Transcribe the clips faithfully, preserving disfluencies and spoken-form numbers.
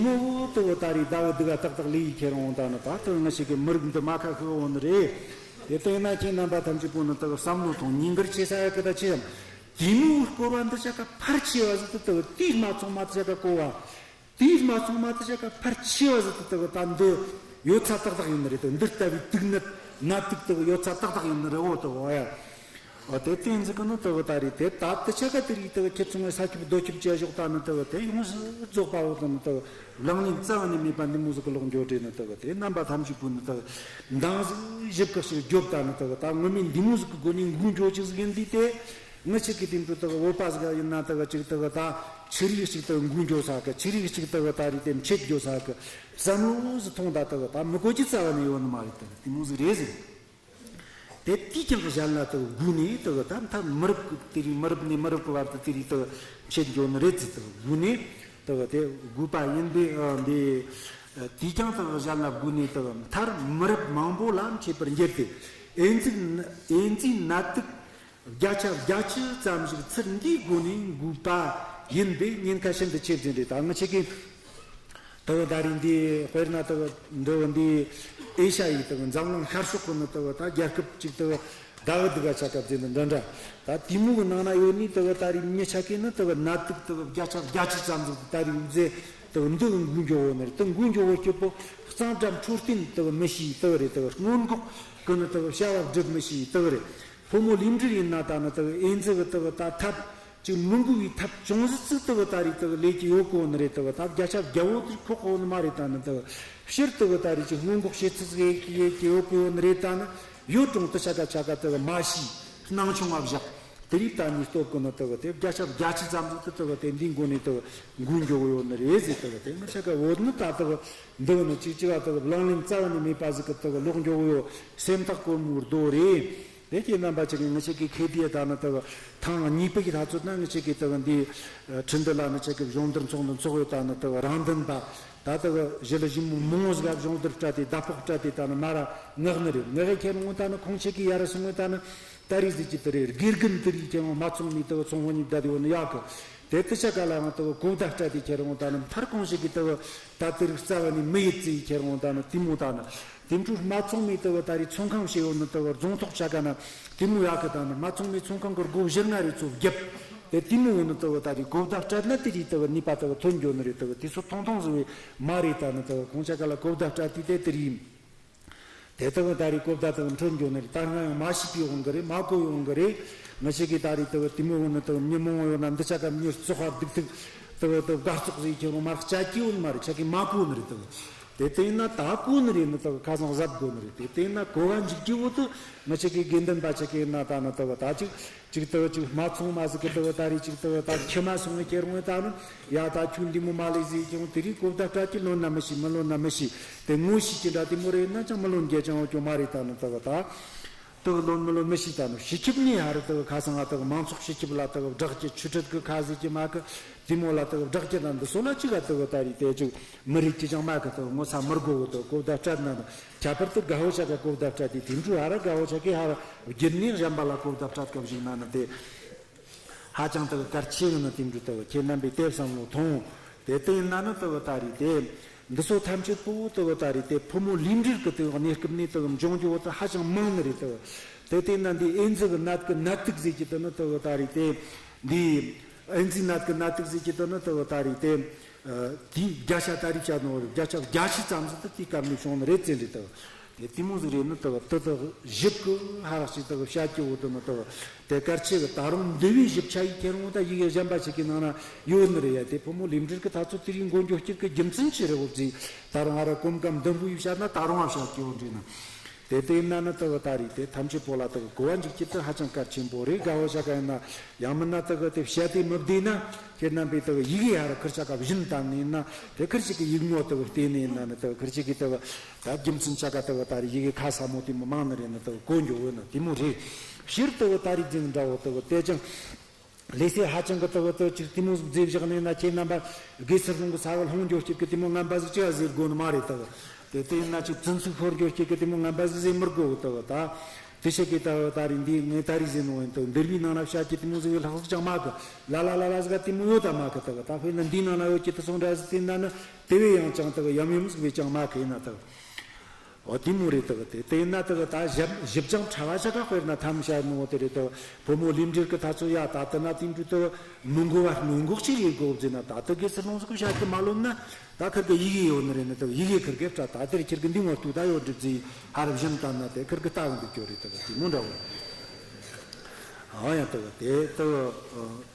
ངོ་བོ་དེ་བོ་ད་རེས་ཟླ་བ་དུ་ག་ཏག་ཏག་ལས་ཡི་ཁྱེར་འོང་ད་ནི་ད་དེ་ང་ཞིག་གི་མི་རིགས་འདི་མ་ཁ་ཤི་འོང་ནི་རེད། དེ་ལྟ་ན་ཁྱེད་རྣམ་པ་ཐམས་ཅད་པོ་ནི་དེ་བསམ་བློ་ཐོངས་ཉིན་དཀར་ཆེ་ས་ཡ་གི་ད་ཆེ་ཡང་དེ་མོ་སྐོར་བ་འདི་ཆ་ག་ཕར་ཆེ་བ་ཟིག་ཏུ་དེ་བོ་དེའི་སྨད་འཚོང་མ་དེ་ཆ་ག་གོ་བ། དེའི་སྨད་འཚོང་མ་དེ་ཆ་ག་ཕར་ཆེ་བ་ཟིག་ཏུ་དེ་བོ་ད་འདི་ཡོད་ཚ་ཏག་ཏག་ཡིན་ནི་རེད། དེ་འདི་ལྟ་བུའི་དུག་ནད་ནད་དུག་དེ་བོ་ཡོད་ཚ་ཏག་ཏག་ཡིན་ནི་རེད། འོ་དེ་བོ་ཡ། འོ་དེ་བསྟན་འཛིན་གི་ནི་དེ་བོ་ད་རེད། དེ་ད་དེ་ཆ་ག་དེ་རིགས་དེ་བོ་ཁྱེད་ཚོ་ངའི་ས་ཁྱབ་རྡོ་ཁྱབ་བྱས་ཞོག་ད་ནི་དེ་བོ་དེ་ཡོངས་སུ་རྫོགས་པ་བོ་དེ་ནི་དེ་བོ་ལང་ལིང་རྩ་བ་ནས་མེད་པ་འདི་མོ་ཟིག་གི་ལོག་འགྱོ་དྲེ་ནི་དེ་བོ་དེ་རྣམ་པ་ཐམས་ཅད་པོ་ནི་དེ་བོ་འདང་ཟིག་ཞིབ་གི་ཞིག་རྒྱོབ་ད་ནི་དེ་བོ་ད་ངོ་མའི་འདི་མོ་ཟིག་གི་སྒོ་ནས་འགུལ་འགྱོ་ཅིག་ཟིག་ཡིན་དུས་དེ། ངི་ཆིག་གི་དེ་འདྲ་དེ་བོ་བོད་པ་ཟིག་ཡིན་ན་དེ་བོ་ཅིག་དེ་བོ་ད་ཆི་རིགས་ཤིག་དེ་བོ་འགུལ་འགྱོ་ས་གི་ཆི་རིགས་ཤིག་དེ་བོ་ད་རེད་དེ་མཆེད་འགྱོ་ས་གི་བསམ་བློ་ཟིག་ཐོངས་ད་དེ་བོ་ད་མི་གོ་ཅི་རྩ་བ་ནས་ཡོད་ནི་མ་རེད། དེ་ནི་དེ་མོ་ཟིག་རེད་ཟེར། དེ་དུས་ཀྱང་གཞན་ལ་དེ་དགོས་ནས་དེ་ད་མཐའ་མི་རབས་ཀྱི་དེ་རིང་མི་རབས་ནས་མི་རབས་ཀྱི་བར་དུ་དེ་རིང་དེ་མཆེད་འགྱོ་ནི་རེད་ཟེར། དེ་དགོས་ནས་དེ་དེ་དགོས་པ་ཡིན་པས། ཨ་འདི་དུས་ཀྱང་དེ་གཞན་ལ་དགོས་ནས་དེ་མཐར་མི་རབས་མང་པོ་ལ་མཆེད་པར་འགྱུར་ཏེ། ཨེ་ཙི་ཨེ་ཙི་ནད་དུག་བརྒྱ་ཆ་བརྒྱད་ཅུ་ཙམ་ཞིག་ཚུར་འདིའི་སྒོ་ནས་འགོས་པ་ཡིན་པས་ཉེན་ཁ་ཤིན་ཏུ་ཆེ་བ་ཅན་རེད། ད་ང་ཆེ་གི་དེ་བོ་ད་རིང་འདི་དཔེར་ན་དེ་བོ་འདི་བོ་འདི་ཨེ་ཤ་ཡའི་དེ་བོ་འཛམ་གླིང་ཤར་ཕྱོགས་ཀྱི་ནི་དེ་བོ་ད་རྒྱལ་ཁབ་ཅིག་དེ་བོ་ཟླ་བ་དུ་ག་ཆ་སྐབས་དེ་ནི་འདྲ་འདྲ་ད་དེ་མོ་གི་ནང་ན་ཡོད་ནི་དེ་བོ་ད་རིང་མི་ཆ་གི་ནི་དེ་བོ་ནད་དུག་དེ་བོ་བརྒྱ་ཆ་བརྒྱད་ཅུ་ཙམ་ཟིག་ད་རིང་ཟེ་དེ་བོ་འདི་གི་འགོས་འགྱོ་བོ་ནི་རེད། དེ་འགོས་འགྱོ་བོ་སྐྱོ་པོ་གཙང་སྦྲ་འཕྲོད་བསྟེན་དེ་བོ་མི་ཤེས་དེ་བོ་རེད། དེ་བོ་སྔོན་འགོག་གི་ནི་དེ་བོ་བྱ་བ་སྒྲུབ་མི་ཤེས་དེ་བོ་རེད། ཕོ་མོ་ལུས་འབྲེལ་ཡིན་ན་ད་ནི་དེ་བོ་ཨེ་ཙི་གི་དེ་བོ་ད་ཐབས་ཅིག་མི་འགུལ་བའི་ཐབས་ཅུང་ཟད་ཙིག་དེ་བོ་ད་རེད་དེ་བོ་ལས་ཀྱི་ཡོད་གོ་ནི་རེད། དེ་བོ་ད་བརྒྱ་ཆ་བརྒྱ་བོ་དེ་ཁོག་གོ་ནི་མ་རེད། ད་ནི་དེ་བོ་སྤྱིར་དེ་བོ་ད་རེད་ཅིག་སྔོན་འགོག་བྱེད་ཚུལ་ཟིག་ཡོད་ཀྱི་ཡོད་གོ་ནི་རེད། ད་ནི་ཡོད་རུང་དེ་ཆ་ག་ཆ་ག་དེ་བོ་མ་ཤེས། སྣང་ཆུང་བ་བཞག་དེ་རིགས་ད་ནི་སྟོབས་གོ་ནི་དེ་བོ་དེ་བརྒྱ་ཆ་བརྒྱད་ཅུ་ཙམ་ཟིག་དེ་དེ་བོ་དེ་འདིའི་མགོ་ནས་དེ་བོ་འགུལ་འགྱོ་གི་ཡོད་ནི་རེད་ཟེར། དེ་བོ་དེ་ང་ཆ་ག་བོ་ནི་ད་དེ་བོ་འདི་བོ་ནི་ཅིག་ཅིག་ག་དེ་བོ་ལང་ལིང་རྩ་བ་ནས་མེད་པ་ཟིག་གི་དེ་བོ་ལོག་འགྱོ་གི་ཡོད། སེམས་ཐག་གོར་མོའི་རྡོ་རེད། དེ་ཁྱེད་རྣམ་པ་ཅིག་གིས་ང་ཅག་གི་ཁེ་ཏི་ཡ་ད་ནི་དེ་ཐེངས་གཉིས་པ་གི་ཐག་ཚོད་ན་ང་ཅག་གིས་དེ་འདི་ཁྲི་འདི་ལ་ང་ཅག་གི་སྦྱོང་བརྡར་ཚོགས་འདུ་འཚོགས་ཡོད། ད་ནི་དེ་རང་དོན་པ་ད་དེ་གཞི་ལ་གཞི་མོ་མང་བོ་ཟིག་སྦྱོང་བརྡར་སྤྲད་དེ་ཟླ་ཕོགས་སྤྲད་དེ་ད་ནི་མ་ར་མངགས་ནི་རེད། མངགས་ཡ་ཁྱེར་འོང་ད་ནི་ཁོང་ཅག་གིས་ཡ་ར་སོང་ངས་ད་ནི་ད་རེས་ཟིག་གི་དེ་རེད། དགེ་རྒན་དེ་རིགས་ཁྱེར་འོང་མ་ཚོང་མི་དེ་ཚོང་དཔོན་གཉིས་བསྡད་དེ་ཡོད་ནི་ཡག་གི། དེ་དེ་ཆ་ག་ལའང་དེ་གོ་བརྡ་སྤྲད་དེ་ཁྱེར་འོང་ད་ནི་མཐར་ཁོང་ཅག་གིས་དེ་ད་དེ་རིགས་རྩ་བ་ནས་མི་ཡིད་ཚིམ་ཁྱེར་འོང་ད་ནི་དེ་མོ་ད་ནི། དེ་འཕྲོ་སྨད་འཚོང་མའི་དེ་བོ་ད་རེས་ཚོང་ཁང་བྱས་ཡོད་ནི་དེ་བོ་རྫོང་ཐོག་ཆ་ག་ན་དེ་མོ་ཡག་གི། ད་ནི་སྨད་འཚོང་མའི་ཚོང་ཁང་གི་སྒོ་བཞི་ལྔ་རེ་ཚུར་བརྒྱབ། དེ་དེ་མོ་ཡོད་ནི་དེ་བོ་ད་རེས་གོ་བརྡ་སྤྲད་ན་དེ་རེས་དེ་བོ་ནུས་པ་དེ་བོ་ཐོན་འགྱོ་ནི་རེད། དེ་བོ་དེ་ཚོ་ཐུང་ཐུང་ཟིག་བས་མ་རེད། ད་ནི་དེ་བོ་ཁོང་ཆ་ག་ལ་གོ་བརྡ་སྤྲད་དུས་དེ་དེ་རེད། དེ་དེ་བོ་ད་རེས་གོ་བརྡ་དེ་བོ་འཕྲོད་འགྱོ་ནི་རེད། ད་སྔ་ཡང་མ་ཤེས་པའི་དབང་གིས་རེད། མ་གོ་བའི་དབང་གིས་རེད། ང་ཅག་གིས་ད་རེས་དེ་བོ་དེ་མོ་ཡོད་ནི་དེ་བོ་མྱི་མང་བོ་ཡོད་ན་འདི་ཆ་ག་མྱི་བཙོག་པ་སྡུག་ཐུག་དེ་བོ་དེ་བོ་དགའ་བཙོག་ཟིག་ཁྱེར་འོང་མ་རེད། ཆ་གི་ཡོད་ནི་མ་རེད། ཆ་གིས་མ་གོ་ནི་རེད། དེ་བོ། དེ་ལྟ་ཡིན་ན་ད་གོ་ནི་རེད་ནི་དག་ཁ་སང་གཟབ་དགོས་ནི་རེད། དེ་ལྟ་ཡིན་ན་གོ་བ་འཇུག་རྒྱུ་བོ་དུ་ང་ཅག་གི་དགེ་འདུན་པ་ཅག་གི་ཡིན་ན་ད་ནི་དག་ད་ཅིག་ཅིག་དག་ཅིག་སྨད་འཚོང་མ་ཟིག་གི་དག་ད་རེད། ཅིག་དག་ད་ཁྱི་མ་སོང་ངས་ཁྱེར་འོང་ད་ནི་ཡ་ད་ཁྱོད་འདི་མོ་མ་ལས་ཟིག་ཀྱང་དེ་རིགས་གོ་བརྡ་སྤྲད་ཀྱི་ལོན་ན་མི་ཤེས། མི་ལོན་ན་མི་ཤེས། དེ་ངོ་ཤེས་ཀྱི་འདྲ་དེ་མོ་རེད་ན་ཅང་མི་ལོན་རྒྱུ་ཅང་ཡོད་རྒྱུ་མ་རེད། ད་ནི་དག་ད། དག་ལོན་མི་ལོན་མི་ཤེས། ད་ནི་སྤྱི་ཁྱབ་ནས་ཧ་རི་དག་ཁ་སང་ང་དག་མང་ཚོགས་སྤྱི་ཁྱབ་ལ་དག་བསྒྲགས་ཀྱི་ཆུ་ཁྲིད་གི་ཁ་ཟིག་གི་མ་གི་དེ་མོ་ལ་དག་བསྒྲགས་ཀྱི་ད་འདི་སོ་ལ་ཅི་ག་དག་ད་རེད། དེ་ཅིག་མི་རིགས་ཀྱི་ཅང་མ་གི་དག་ངོ་ཚ་མི་དགོ་བོ་དག་གོ་བརྡ་སྤྲད་ན་ནི་ཁྱད་པར་དུ་དགའ་བོ་ཆ་ག་གོ་བརྡ་སྤྲད་དེ་དེ་འཕྲོ་ཧ་ར་དགའ་བོ་ཆ་གི་ཧ་ར་བརྒྱུད་ནས་གཞན་པ་ལ་གོ་བརྡ་སྤྲད་སྐབས་ཤིག་ན་ནི་དེ་ཧ་ཅང་དག་གལ་ཆེ་གི་ནི་དེ་འཕྲོ་དག་ཁྱེད་རྣམ་པས་དེ་བསམ་བློ་ཐོངས། དེ་ལྟ་ཡིན་ན་ནི་དག་ད་རེད། དེ་འདི་ཚོ་ཐམས་ཅད་པོ་དག་ད་རེད། དེ་ཕོ་མོ་ལུས་འབྲེལ་གི་དག་གནས་སྐབས་ནས་དག་འབྱུང་རྒྱུ་བོ་དག་ཧ་ཅང་མང་ནི་རེད། དག་དེ་ལྟ་ཡིན་ན་འདི་ཨེ་ཛི་གི་ནད་གི་ནད་དུག་ཟེར་གྱི་དག་ནི་དག་ད་རེད། དེ་འདི་ཨེ་ཛི་ནད་གི་ནད་དུག་ཟེར་གྱི་དག་ནི་དག་ད་རེད། དེ་དེའི་བརྒྱ་ཆ་ད་རེད་བྱ་ནོ་བརྒྱ་ཆ་བརྒྱད་ཅུ་ཙམ་ཟིག་དག་དེའི་སྐབས་ནས་བྱུང་ནི་རེད་ཟེར་རེད། དག་དེ་དེ་མོ་ཟིག་རེད་ནི་དག་དེ་དག་ཞིབ་གི་ཧ་རག་ཅིག་དག་བཤད་རྒྱུ་བོ་དག་ནི་དག་དེ་གལ་ཆེ་གི། ད་རུང་འདི་བའི་ཞིབ་ཆ་ཡི་ཁྱེར་འོང་ད་ཡི་གེ་གཞན་པ་ཞིག་གི་ནང་ན་ཡོད་ནི་རེད་ཡ། དེ་ཕོ་མོ་ལུས་འབྲེལ་གི་ཐག་ཚོད་དེ་རིགས་འགོ་འགྱོ་རྒྱུ་གི་རྒྱུ་མཚན་ཅི་རེད་བོ་ཟིག་ད་རུང་ཧ་ར་གོམ་གང་མདུན་བུ་ཡི་བཤད་ན་ད་རུང་ཧ་བཤད་རྒྱུ་བོ་འདྲེ་ན། དེ་ལྟ་ཡིན་ན་ནི་དག་ད་རེད། དེ་ཐམས་ཅད་པོ་ལ་དག་གོ་བ་འཇུག་རྒྱུ་དེ་ཧ་ཅང་གལ་ཆེན་པོ་རེད། དགའ་བོ་ཆ་ག་ཡིན་ན་ཡང་མིན་ན་དག་དེ་བཤད་དེ་མི་བདེ་ན་ཁྱེད་རྣམ་པས་དག་ཡི་གེ་ཧ་ར་ཁུར་ཆ་ག་བཞིན་བཏང་ནི་ཡིན་ན་དེ་ཁུར་ཅིག་གི་ཡིག་ངོ་དག་བལྟས་ནི་ཡིན་ན་ནི་དག་ཁུར་ཅིག་གི་དག་ད་རྒྱུ་མཚན་ཆ་ག་དག་ད་རེད། ཡི་གེ་ཁ་ས་མོ་དེ་མོ་མང་ནི་རེད། ནི་དག་གོ་འགྱོ་འོས་ནི་དེ་མོ་རེད། སྤྱིར་དག་ད་རེད་འཛིན་འདྲ་བོ་དག་དེ་ཅང་ལས་སེ་ཧ་ཅང་གི་དག་དག་ཅིག་དེ་མོ་ཟིག་མཛེས་བཞག་ནས་ན་ཁྱེད་རྣམ་པ་དགེ་ཚུལ་སློང་གི་ས་བ་ལྷུང་འགྱོ་རྒྱུ་གི་དེ་མོ་ངན་པ་ཟིག་ཅི་ཡ་ཟེར་དགོས་ནི་མ་རེད། དག་དེ་དེ་ཡིན་ན་ཅིག་བཙུན་ཚུགས་ཤོར་འགྱོ་རྒྱུ་གི་དེ་མོ་ངན་པ་ཟིག་ཟེར་མི་དགོས། དག་ད་ དེ་ཆེ་གེ་ད་ད་རིང་འདི་ངས་ད་རིང་ཟེར་ནོ་ཡིན་དུ་འདིར་བའི་ནང་ན་བཤད་ཀྱི་དེ་མོ་ཟིག་ལྷག་ཟིག་ཅང་མ་གི། ལ་ལ་ལ་ལ་ཟིག་ག་དེ་མོ་ཡོད་ད་མ་གི་དུ་གི། ད་དཔེར་ན་འདིའི་ནང་ན་ཡོད་ཀྱི་དུ་སོང་འདྲ་ཟིག་དེ་ན་ནི་དེ་བས་ཡང་ཅང་དུ་གི་ཡམ་ཡོམ་ཟིག་བས་ཅང་མ་གི་ཡིན་ན་དུ་གི། འོ་དེ་མོ་རེད་དུ་གི། དེ་དེ་ཡིན་ན་དུ་གི་ད་ཞིབ་ཞིབ་ཅང་ཕྲ་བ་ཆ་ག་དཔེར་ན་ཐམ་བཤད་ནོ་དེ་རེད་དུ་གི། བུ་མོ་ལུས་འབྲེལ་གི་ཐ་ཚོ་ཡ་ད་དུ་ན་དེ་འདྲ་དུ་གི་མི་འགོ་བ་སྔོན་འགོག་ཅིག་ཡེད་དགོ་ཟེར་ན། ད་དུ་དགེ་ཚུལ་སློང་ཟིག་བཤད་ཀྱི་མ་ལོན་ན། ད་ཁིར་གི་ཡི་གེ་ཡོད་ནི་རེད་ནི་དུ་ཡི་གེ་ཁིར་གི་སྤྲད། ད་དེར་ཁིར་གི་འདི་ངོ་ལྟོས་ད་ཡོད་སྒྲུབ་རྩིས་ཧ་རབ་བཞིན་ལྟ་ན་དེ་ཁིར་གི་ལྟ་གི་འདུག་ཀྱོ་རེད་དུ་གི། དེ་མོ་འདྲ་བོ། ཨ་ཡ་དུ་གི་དེ་དུ་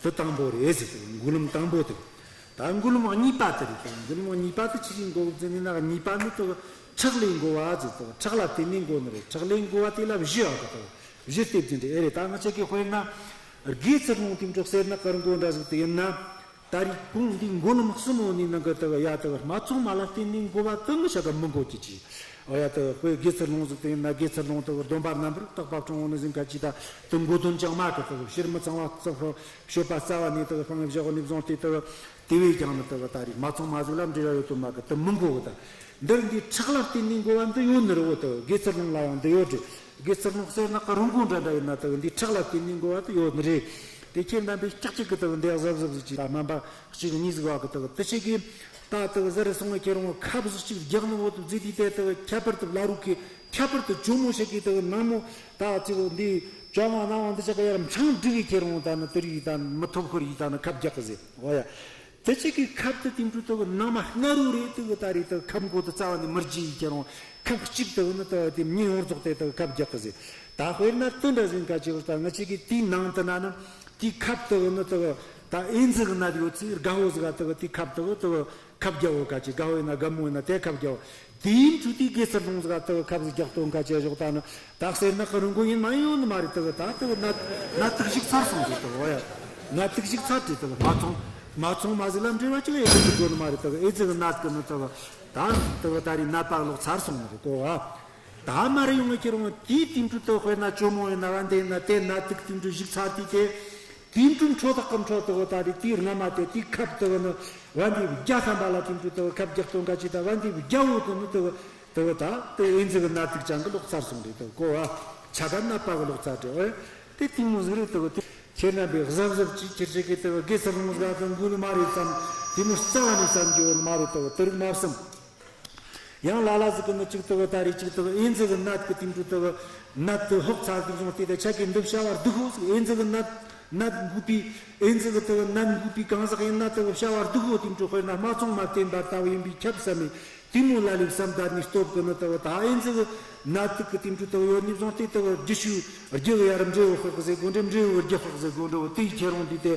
དུ་དང་པོ་རེད་ཟེར་དུ་གི། འགུལ་ལམ་དང་པོ་དུ་གི། ད་འགུལ་ལམ་གཉིས་པ་དུ་རེད་དུ་གི། འགུལ་ལམ་གཉིས་པ་དུ་ཆི་ཞིག་འགོ་བཙུགས་ནི་ན། གཉིས་པ་ནི་དུ་གི་ཁྲག་ལས་འགོ་བ་ཟེར་དུ་གི། ཁྲག་ལ་བརྟེན་ནས་འགོ་ནི་རེད། ཁྲག་ལས་འགོ་བ་དེ་ལ་བཞི་ཡོད་གི་དུ་གི། བཞི་སྟེ་བདུན་རེད། ཨེ་རེད། ད་ང་ཅག་གི་དཔེར་ན་དགེ་ཚུལ་སློང་དེ་འདྲ་གསེར་ནག་གི་རི་མགོ་འདྲ་ཟིག་དུ་ཡིན་ན། ད་རེས་གོང་འདི་འགོ་ནི་མི་གསུམ་འོ་ནི་ནང་གི་དུ་གི་ཡ་དུ་གི་སྨད་འཚོང་མ་ལ་བརྟེན་ནས་འགོ་བ་དུ་མི་ཤ་ག་མི་འགོ་གི་ཅི། ཨོ་ཡ་དུ་གི་དཔེ་དགེ་ཚུལ་སློང་ཟིག་དུ་ཡིན་ན་དགེ་ཚུལ་སློང་དུ་གི་སྡོམ་པ་རྣམ་པར་དག་པ་སྲུང་འོ་ནི་ཟིན་ཁ་ཅི་ད་དུ་འགོ་དོན་ཅང་མ་གི། དུ་གི་ཕྱིར་མི་ཚང་བ་རྩ་ཤོ་སྤྱོད་པ་རྩ་བ་ནས་དུ་གི་སྤང་བཞག་ནས་བཟུང་སྟེ་དུ་གི་དེ་བས་ཀྱང་ནི་དུ་གི་ད་རེས་སྨད་འཚོང་མ་ཟིག་ལ་འབྲེལ་བ་ཡོད་དོ་མ་གི་དུ་མི་འགོ་གི། ད་འདིར་འདི་ཁྲག་ལ་བརྟེན་ནས་འགོ་བ་འདི་ཡོད་ནི་རེད། འོ་དུ་གི་དགེ་ཚུལ་སློང་ལ་ཡང་འདི་ཡོད་རེད། དགེ་ཚུལ་སློང་གསེར་ནག་གི་རི་མགོ་འདྲ་འདྲ་ཡིན་ན་དུ་གི་འདི་ཁྲག་ལ་བརྟེན་ནས་འགོ་བ་དུ་ཡོད་ནི་རེད། དེ་ཁྱེད་རྣམ་པས་ཀྱག་ཀྱག་གི་དུ་གི་འདི་གཟབ་གཟབ་ཟིག་ཅིག་ད་སྨན་པ་གཅིག་གཉིས་ཟིག་བ་གི་དུ་གི་དུ་ཆེ་གི། ད་དུ་གི་ཟེར་སོང་ངས་ཁྱེད་རང་ཁབ་ཟིག་ཅིག་རྒྱག་ནི་འོ་དུ་ཟིག་དེ་དེ་དུ་གི་ཁྱད་པར་དུ་བླ་རུ་གི་ཁྱད་པར་དུ་ཇོ་མོ་ཞིག་གི་དུ་གི་ནང་མོ་ད་ཅིག་འདི་ཇོ་མོ་ནང་འོ་འདི་ཆ་ག་ཡར་འཕྲང་འགྲིག་གི་ཁྱེད་རང་ད་ནི་དུ་རིག་ད་ནི་མི་ཐོབ་ཁོར་ཡིག་ད་ནི་ཁབ་རྒྱག་གི་ཟེར། འོ་ཡ། དེ་གཅིག་གི་ཁབ་དེ་དེ་འཕྲུལ་དུ་ནང་མ་སྔ་རུ་རེད། དུ་གི་ད་རེད་དུ་ཁབ་མགོ་དུ་རྩ་བ་ནས་མི་རྒྱུ་ཡི་ཁྱེད་རང་ཁབ་གཅིག་དུ་ནི་དུ་དེ་མྱི་ཡོངས་རྫོགས་དེ་དུ་ཁབ་རྒྱག་གི་ཟེར། ད་དཔེར་ན་དུ་འདྲ་ཟིན་ཁ་ཅིག་ད་ང་གཅིག་གི་དེའི་ནང་དུ་ན་ནི་དེའི་ཁབ་དུ་ནི་དུ་ད་ཨེ་ཛི་གི་ནད་ཡོད་ཚེ་དགའ་བོ་ཟིག་དུ་དེའི་ཁབ་དུ་དུ་ཁབ་རྒྱག་བོ་ཁ་ཅིག་དགའ་བོ་ཡིན་ན་དགའ་མོ་ཡིན་ན་དེ་ཁབ་རྒྱག་བོ། དེའི་འཕྲུལ་དེའི་དགེ་ཚུལ་སློང་ཟིག་དུ་ཁབ་ཟིག་རྒྱག་སྟོན་ཁ་ཅིག་ཞོག་ད་ནི། ད་གསེར་ནག་གི་རི་མགོ་ཡིན་མ་ཡོང་ནི་མ་རེད། དུ་གི་ད་དུ་གི་ནད་ནད་དུག་ཞིག་ཚར་སོང་ཟེར། དུ་གི་འོ་ཡ། ནད་དུག་ཞིག་ཚར་ཏེ་དུ་གི་སྨད་འཚོང་སྨད་འཚོང་མ་ཟིག་ལ་འབྲེལ་བ་ཅིག་ཡོད་དགོས་ནི་མ་རེད། དུ་གི་ཨེ་ཛི་གི་ནད་གི་ནི་དུ་གི་ད་དུ་གི་ད་རེས་ནད་པ་ལོག་ཚར་སོང་ནི་རེད་གོ་བ། ད་མ་རེད་ཡོང་ངེ་ཁྱེད་རང་དེའི་དེ་འཕྲུལ་དུ་དཔེར་ན་ཇོ་མོ་ཡིན་ན་བན་དེ་ཡིན་ན་དེ་ནད་དུག་དེ་འཕྲུལ་ཞིག་ཚར་ཏེ་དེ། དེ་འཕྲུལ་འཕྲོ་བདག་གི་འཕྲོ་དུ་གི་ད་རེས་དེའི་སྔ་མ་དེ་དེའི་ཁབ་དུ་གི་ནི་བན་དེ་བརྒྱ་ཐམ་པ་ལ་དེ་འཕྲུལ་དུ་གི་ཁབ་རྒྱག་སྟོན་ཁ་ཅིག་ད་བན་དེ་བརྒྱ་བོ་དུ་ནི་དུ་གི་དུ་བ་ད་དུ་ཨེ་ཛི་གི་ནད་དུག་ཅང་གི་ལོག་ཚར་སོང་རེད། དུ་གོ་བ་ཆ་ག་ནད་པ་གི་ལོག་ཚར་རེད། ཨེ་དེ་དེ་མོ་ཟིག་རེད། དུ་གི་དེ་ཁྱེད་རྣམ་པས་གཟབ་གཟབ་ཅིག་ཁྱེར་ཆེ་གི་དུ་གི་དགེ་ཚུལ་སློང་ཟིག་དུ་འགུལ་ནི་མ་རེད་བསམ། དེ་མོ་རྩ་བ་ནས་བསམ་རྒྱུ་ཡོད་ནི་མ་རེད། དུ་གི་དུ་རིག་མ་བསམ། ཡང་ལ་ལ་ཟིག་གི་ནི་གཅིག་དུ་གི་ད་རེས་གཅིག་དུ་གི་ཨེ་ཛི་གི་ནད་གི་དེ་འཕྲུལ་དུ་གི་ནད་དུ་ཧོབ་ཚར་དུ་སོང་སྟེ་དུ་ཆ་གི་འདི་བྱ་བ་སྡུག་ཧོ་ཟིག་ཨེ་ཛི་གི་ནད་ནད་འགོས་པའི་ཨེ་ཛི་གི་དུ་གི་ནད་འགོས་པའི་གང་ཟག་ཡིན་ན་དུ་གི་བྱ་བ་སྡུག་ཧོ་དེ་འཕྲུལ་དཔེར་ན་སྨད་འཚོང་མ་བསྟེན་པ་ལྟ་བུ་ཡིན་པས་ཁྱབ་བསམ་མེད། དེ་མོ་ལ་ལས་བསམ་དར་ནས་སྟོབས་ཀྱི་ནི་དུ་བ་ད་ཨེ་ཛི་གི་ནད་དུག་གི་དེ་འཕྲུལ་དུ་ཡོད་ནས་བཟུང་སྟེ་དུ་བ་རྒྱུ་ཞུ་རྒྱུ་གི་ཡར་འབྲས་བུ་ཤོག་ཟེར་དགོས་འདྲ། འབྲས་བུ་རྒྱུ་ཤོག་ཟེར་དགོས་འདྲ། བོ་དེའི་ཁྱེད་རང་འདི་དེ་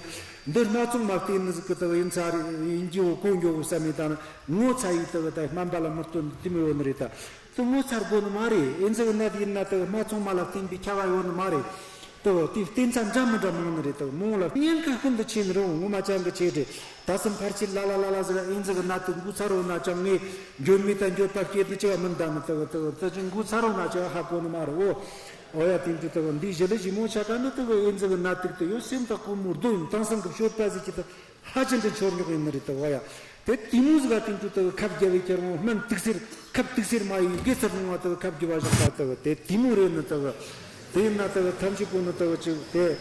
འདི་སྨད་འཚོང་མ་བསྟེན་ནི་ཟིག་གི་དུ་བ་ཡིན་ཚ་རེད། ཡིན་རྒྱུ་བོ་གོ་འགྱོ་བོ་བསམ་མེད། ད་ནི་ངོ་ཚ་ཡིས་དུ་བ་ད་སྨན་པ་ལ་མི་སྟོན་དེ་མོ་ཡོད་ནི་རེད། ད་དུ་ངོ་ཚ་དགོས་ནི་མ་རེད། ཨེ་ཛི་གི་ནད་ཡིན་ན་དུ་བ་སྨད་འཚོང་མ་ལ་བསྟེན་པའི་ཁྱབ་པ་ཡོད་ནི་མ་རེད། དུ་བ་དེའི་བསྟེན་ཚ་འདྲ་མི་འདྲ་མང་ནི་རེད། དུ་བ་མོ་ལ་གཉན་ཁ་ཤིན་ཏུ་ཆེ་ནི་རེད། ངོ་མ་ཅང་གི་ཆེ་དྲེ། ད་སེམས་ཕར་ཕྱིར་ལ་ལ་ལ་ལ་ཟེར། ཨེ་ཛི་གི་ནད་དུ་འགོས་ཚར་བ་ན་ཅང་ངས་འགྱོད་མེད་དང་འགྱོད་པ་སྐྱེས་ཏེ་ཅི་བ་མིན་ད་ནི་དུ་དུ་དུ་ཅི་འགོས་ཚར་བ་ན་ཅི་བ་ཧ་གོ་ནི་མ་རེད། འོ་འོ་ཡ། དེང་དུ་དུ་འདི་ཞི་ལི་ཞི་མོ་ཆ་ག་ནི་དུ་ཨེ་ཛི་གི་ནད་དུག་དུ་ཡོད་སེམས་དང་ཀུ་མུར་རྡོ་ཡིན་དང་སང་གི་སྤྱོད་པ་ཟིག་གི་དུ་ཧ་ཅང་གི་འཆོར་ཉོག་ཡིན་ནི་རེད། དུ་འོ་ཡ། དེ་དེ་མོ་ཟིག་ག་དེང་དུ་དུ་ཁབ་རྒྱབ་བའི་ཁྱེར་འོང་སྨན་དུག་སེར་ཁབ་དུག་སེར་མ་ཡིན་དགེ་ཚུལ་སློང་བ་དུ་ཁབ་རྒྱུ་བ་བཞག་པ་དུ་དེ་དེ་མོ་རེད་ནི་དུ། དེ་ཡིན་ན་དུ་ཐམས་ཅད་པོ་ནི་དུ་ཅིག་དེ།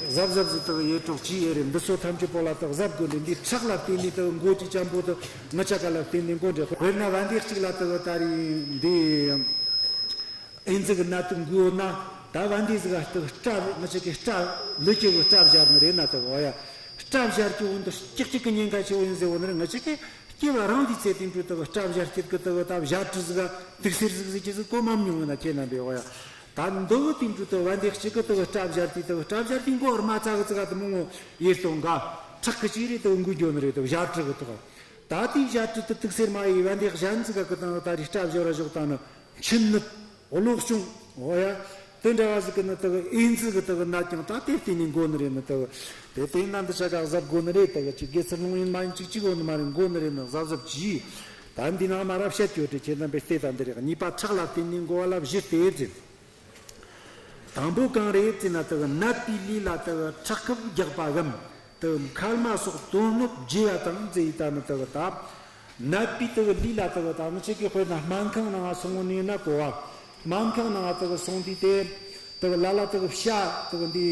གཟབ་གཟབ་ཟིག་དུ་ཡེ་གྲོགས་ཅི་ཡེ་རེད། འདི་ཚོ་ཐམས་ཅད་པོ་ལ་དུ་གཟབ་དགོས་འདི་འདི་ཁྲག་ལ་བརྟེན་ནས་དུ་མགོ་ཅི་ཅམ་པོ་དུ་ང་ཅག་ག་ལ་བརྟེན་ནས་མགོ་འདྲེ་དཔེར་ན་བན་དེ་གཅིག་ལ་དུ་ད་རེས་འདི་ཨེ་ཛི་གི་ནད་དུ་འགོས་ན་ད་བན་དེ་ཟིག་ག་དུ་སྐྲ་ང་ཅག་གི་སྐྲ་ལུ་ཅི་གི་སྐྲ་བཞར་ནི་རེད་ན་དུ་འོ་ཡ། སྐྲ་བཞར་གྱི་འོན་དུ་ཅིག་ཅིག་གི་ཉེན་ཁ་ཆེ་བོ་ཡིན་ཟེར་བོ་ནི་རེད། ང་ཅག་གི་སྐྱེ་བ་རང་དུས་ཚེ་དེ་འཕྲོས་དུ་སྐྲ་བཞར་སྐྱེད་ཀྱི་དུ་ད་བཞར་བྲི་ཟིག་ག་དུག་སེར་ཟིག་ཟིག་ཅི་ཟིག་གོ་མ་མྱོང་ན་ཁྱེད་རྣམ་པས་འོ་ཡ། ད་འདི་བོ་དེ་འཕྲོས་དུ་བན་དེ་གཅིག་གི་དུ་སྐྲ་བཞར་དུས་དུ་སྐྲ་བཞར་དུས་མགོ་བར་མ་ཚ་གི་ཙི་ག་དུ་མི་ངོ་ཡེ་སྟོང་ག་ཁྲག་གི་ཅི་རེད་དུ་འགུལ་རྒྱུ་ནི་རེད། དུ་བཞར་བྲི་གི་དུ་ད་དེའི་བཞར་བྲི་དུ་དུག་སེར་མ་ཡི་བན་དེ་གཞན་ཟིག་ག་གི་དང་ད་རེས་སྐྲ་བཞར་བ་ཞོག་ད་ནི་མཆིན་ནུབ། གློ་གཅོང་། འོ་ཡ། དེ་འདྲ་བ་ཟིག་གི་ནི་དག་ཨེ་ཛི་གི་དག་ནད་ཀྱང་ད་དེ་བརྟེན་ནས་འགོ་ནི་རེད་ནི་དག་དེ་བརྟེན་ན་འདི་ཆ་ག་གཟབ་དགོ་ནི་རེད། དག་ཅིག་དགེ་ཚུལ་སློང་ཡིན་མ་ཡིན་ཅིག་ཅིག་འོ་ནི་མ་རེད། འགོ་ནི་རེད་ནི་གཟབ་གཟབ་གྱིས། ད་འདི་ནང་མ་རབས་བཤད་ཡོད་དེ་ཁྱེད་རྣམ་པས་བལྟས་ད་འདི་རེད། གཉིས་པ་ཁྲག་ལ་བརྟེན་ནས་འགོ་བ་ལ་བཞི་སྟེ་ཟེར། དང་པོ་གང་རེད་ཟེར་ན་དག་ནད་པའི་ལུས་ལ་དག་ཁྲག་ཁབ་རྒྱག་པའམ། དུ་མཁལ་མ་སོགས་དོན་སྣོད་བརྗེ་བ་དང་མཛེས་ཡི་ད་ནི་དུ་བ་ད། ནད་པའི་དུ་བ་ལུས་ལ་དུ་བ་ད་ནི་ཆེ་གེ་དཔེར་ན་སྨན་ཁང་ནང་སོང་ནས་ན་གོ་བ། སྨན་ཁང་ནང་དག་སོང་དུས་དེ་དག་ལ་ལ་དག་བྱ་དག་འདི་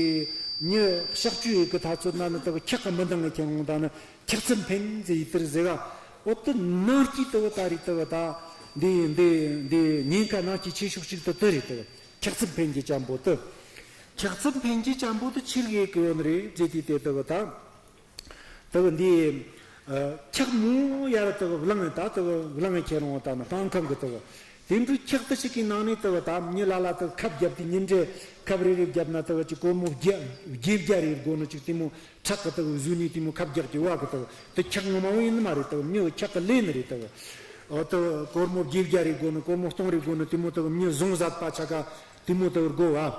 མྱི་གཤག་བཅོས་ཡི་གི་ཐ་ཚོད་ན་ནི་དག་འཁྱག་གི་མི་འདང་ངེ་ཁྱེར་འོང་ད་ནི་འཁྱག་རྩི་འཕེན་ཟེར་ཡི་དེར་ཟེར་ག། འོ་དེ་ནང་སྐྱིད་དག་ད་རེད་དག་ད་འདི་འདི་འདི་ཉེན་ཁ་ནང་སྐྱིད་ཆེ་ཤོས་ཅིག་དེ་དེ་རེད་དག། འཁྱག་རྩི་འཕེན་གྱི་ཅན་པོ་དེ། འཁྱག་རྩི་འཕེན་གྱི་ཅན་པོ་དེ་ཆི་རེད་གི་ཡོད་ནི་རེད་ཟེར་དུས་དེ་དག་ད། དེ་གི་འདི་ཨ་འཁྱག་མོ་ཡར་དེ་གི་བླངས་ད་དེ་གི་བླངས་ཁྱེར་འོང་ད་ནི་སྨན་ཁང་གི་དེ་གི་དེ་འདྲའི་འཁྱག་དེ་ཞིག་གི་ནང་ནས་དེ་གི་ད་མྱི་ལ་ལ་དེ་གི་ཁབ་བརྒྱབ་དུས་ཉིན་རེ་ཁབ་རེ་རེ་བརྒྱབ་ན་དེ་གི་ཅིག་སྒོར་མོ་བརྒྱད་བརྒྱད་བརྒྱ་རེ་དགོས་ནི་ཅིག་དེ་མོ་ཁྲག་གི་དེ་གི་བཟོས་ནས་དེ་མོ་ཁབ་རྒྱག་གི་བ་གི་དེ་གི་དེ་འཁྱག་ངོ་མ་བོ་ཡིན་ནི་མ་རེད། དེ་གི་མྱི་གི་འཁྱག་གི་ལས་ནི་རེད། དེ་གི་འོ་དེ་གི་སྒོར་མོ་བརྒྱད་བརྒྱ་རེ་དགོས་ནི་སྒོར་མོ་སྟོང་རེ་དགོས་ནི་དེ་མོ་དེ་གི་མྱི་བཟུང་ཟད་པ་ཆ་ག་དེ་མོ་དེ་གི་དགོས་བ།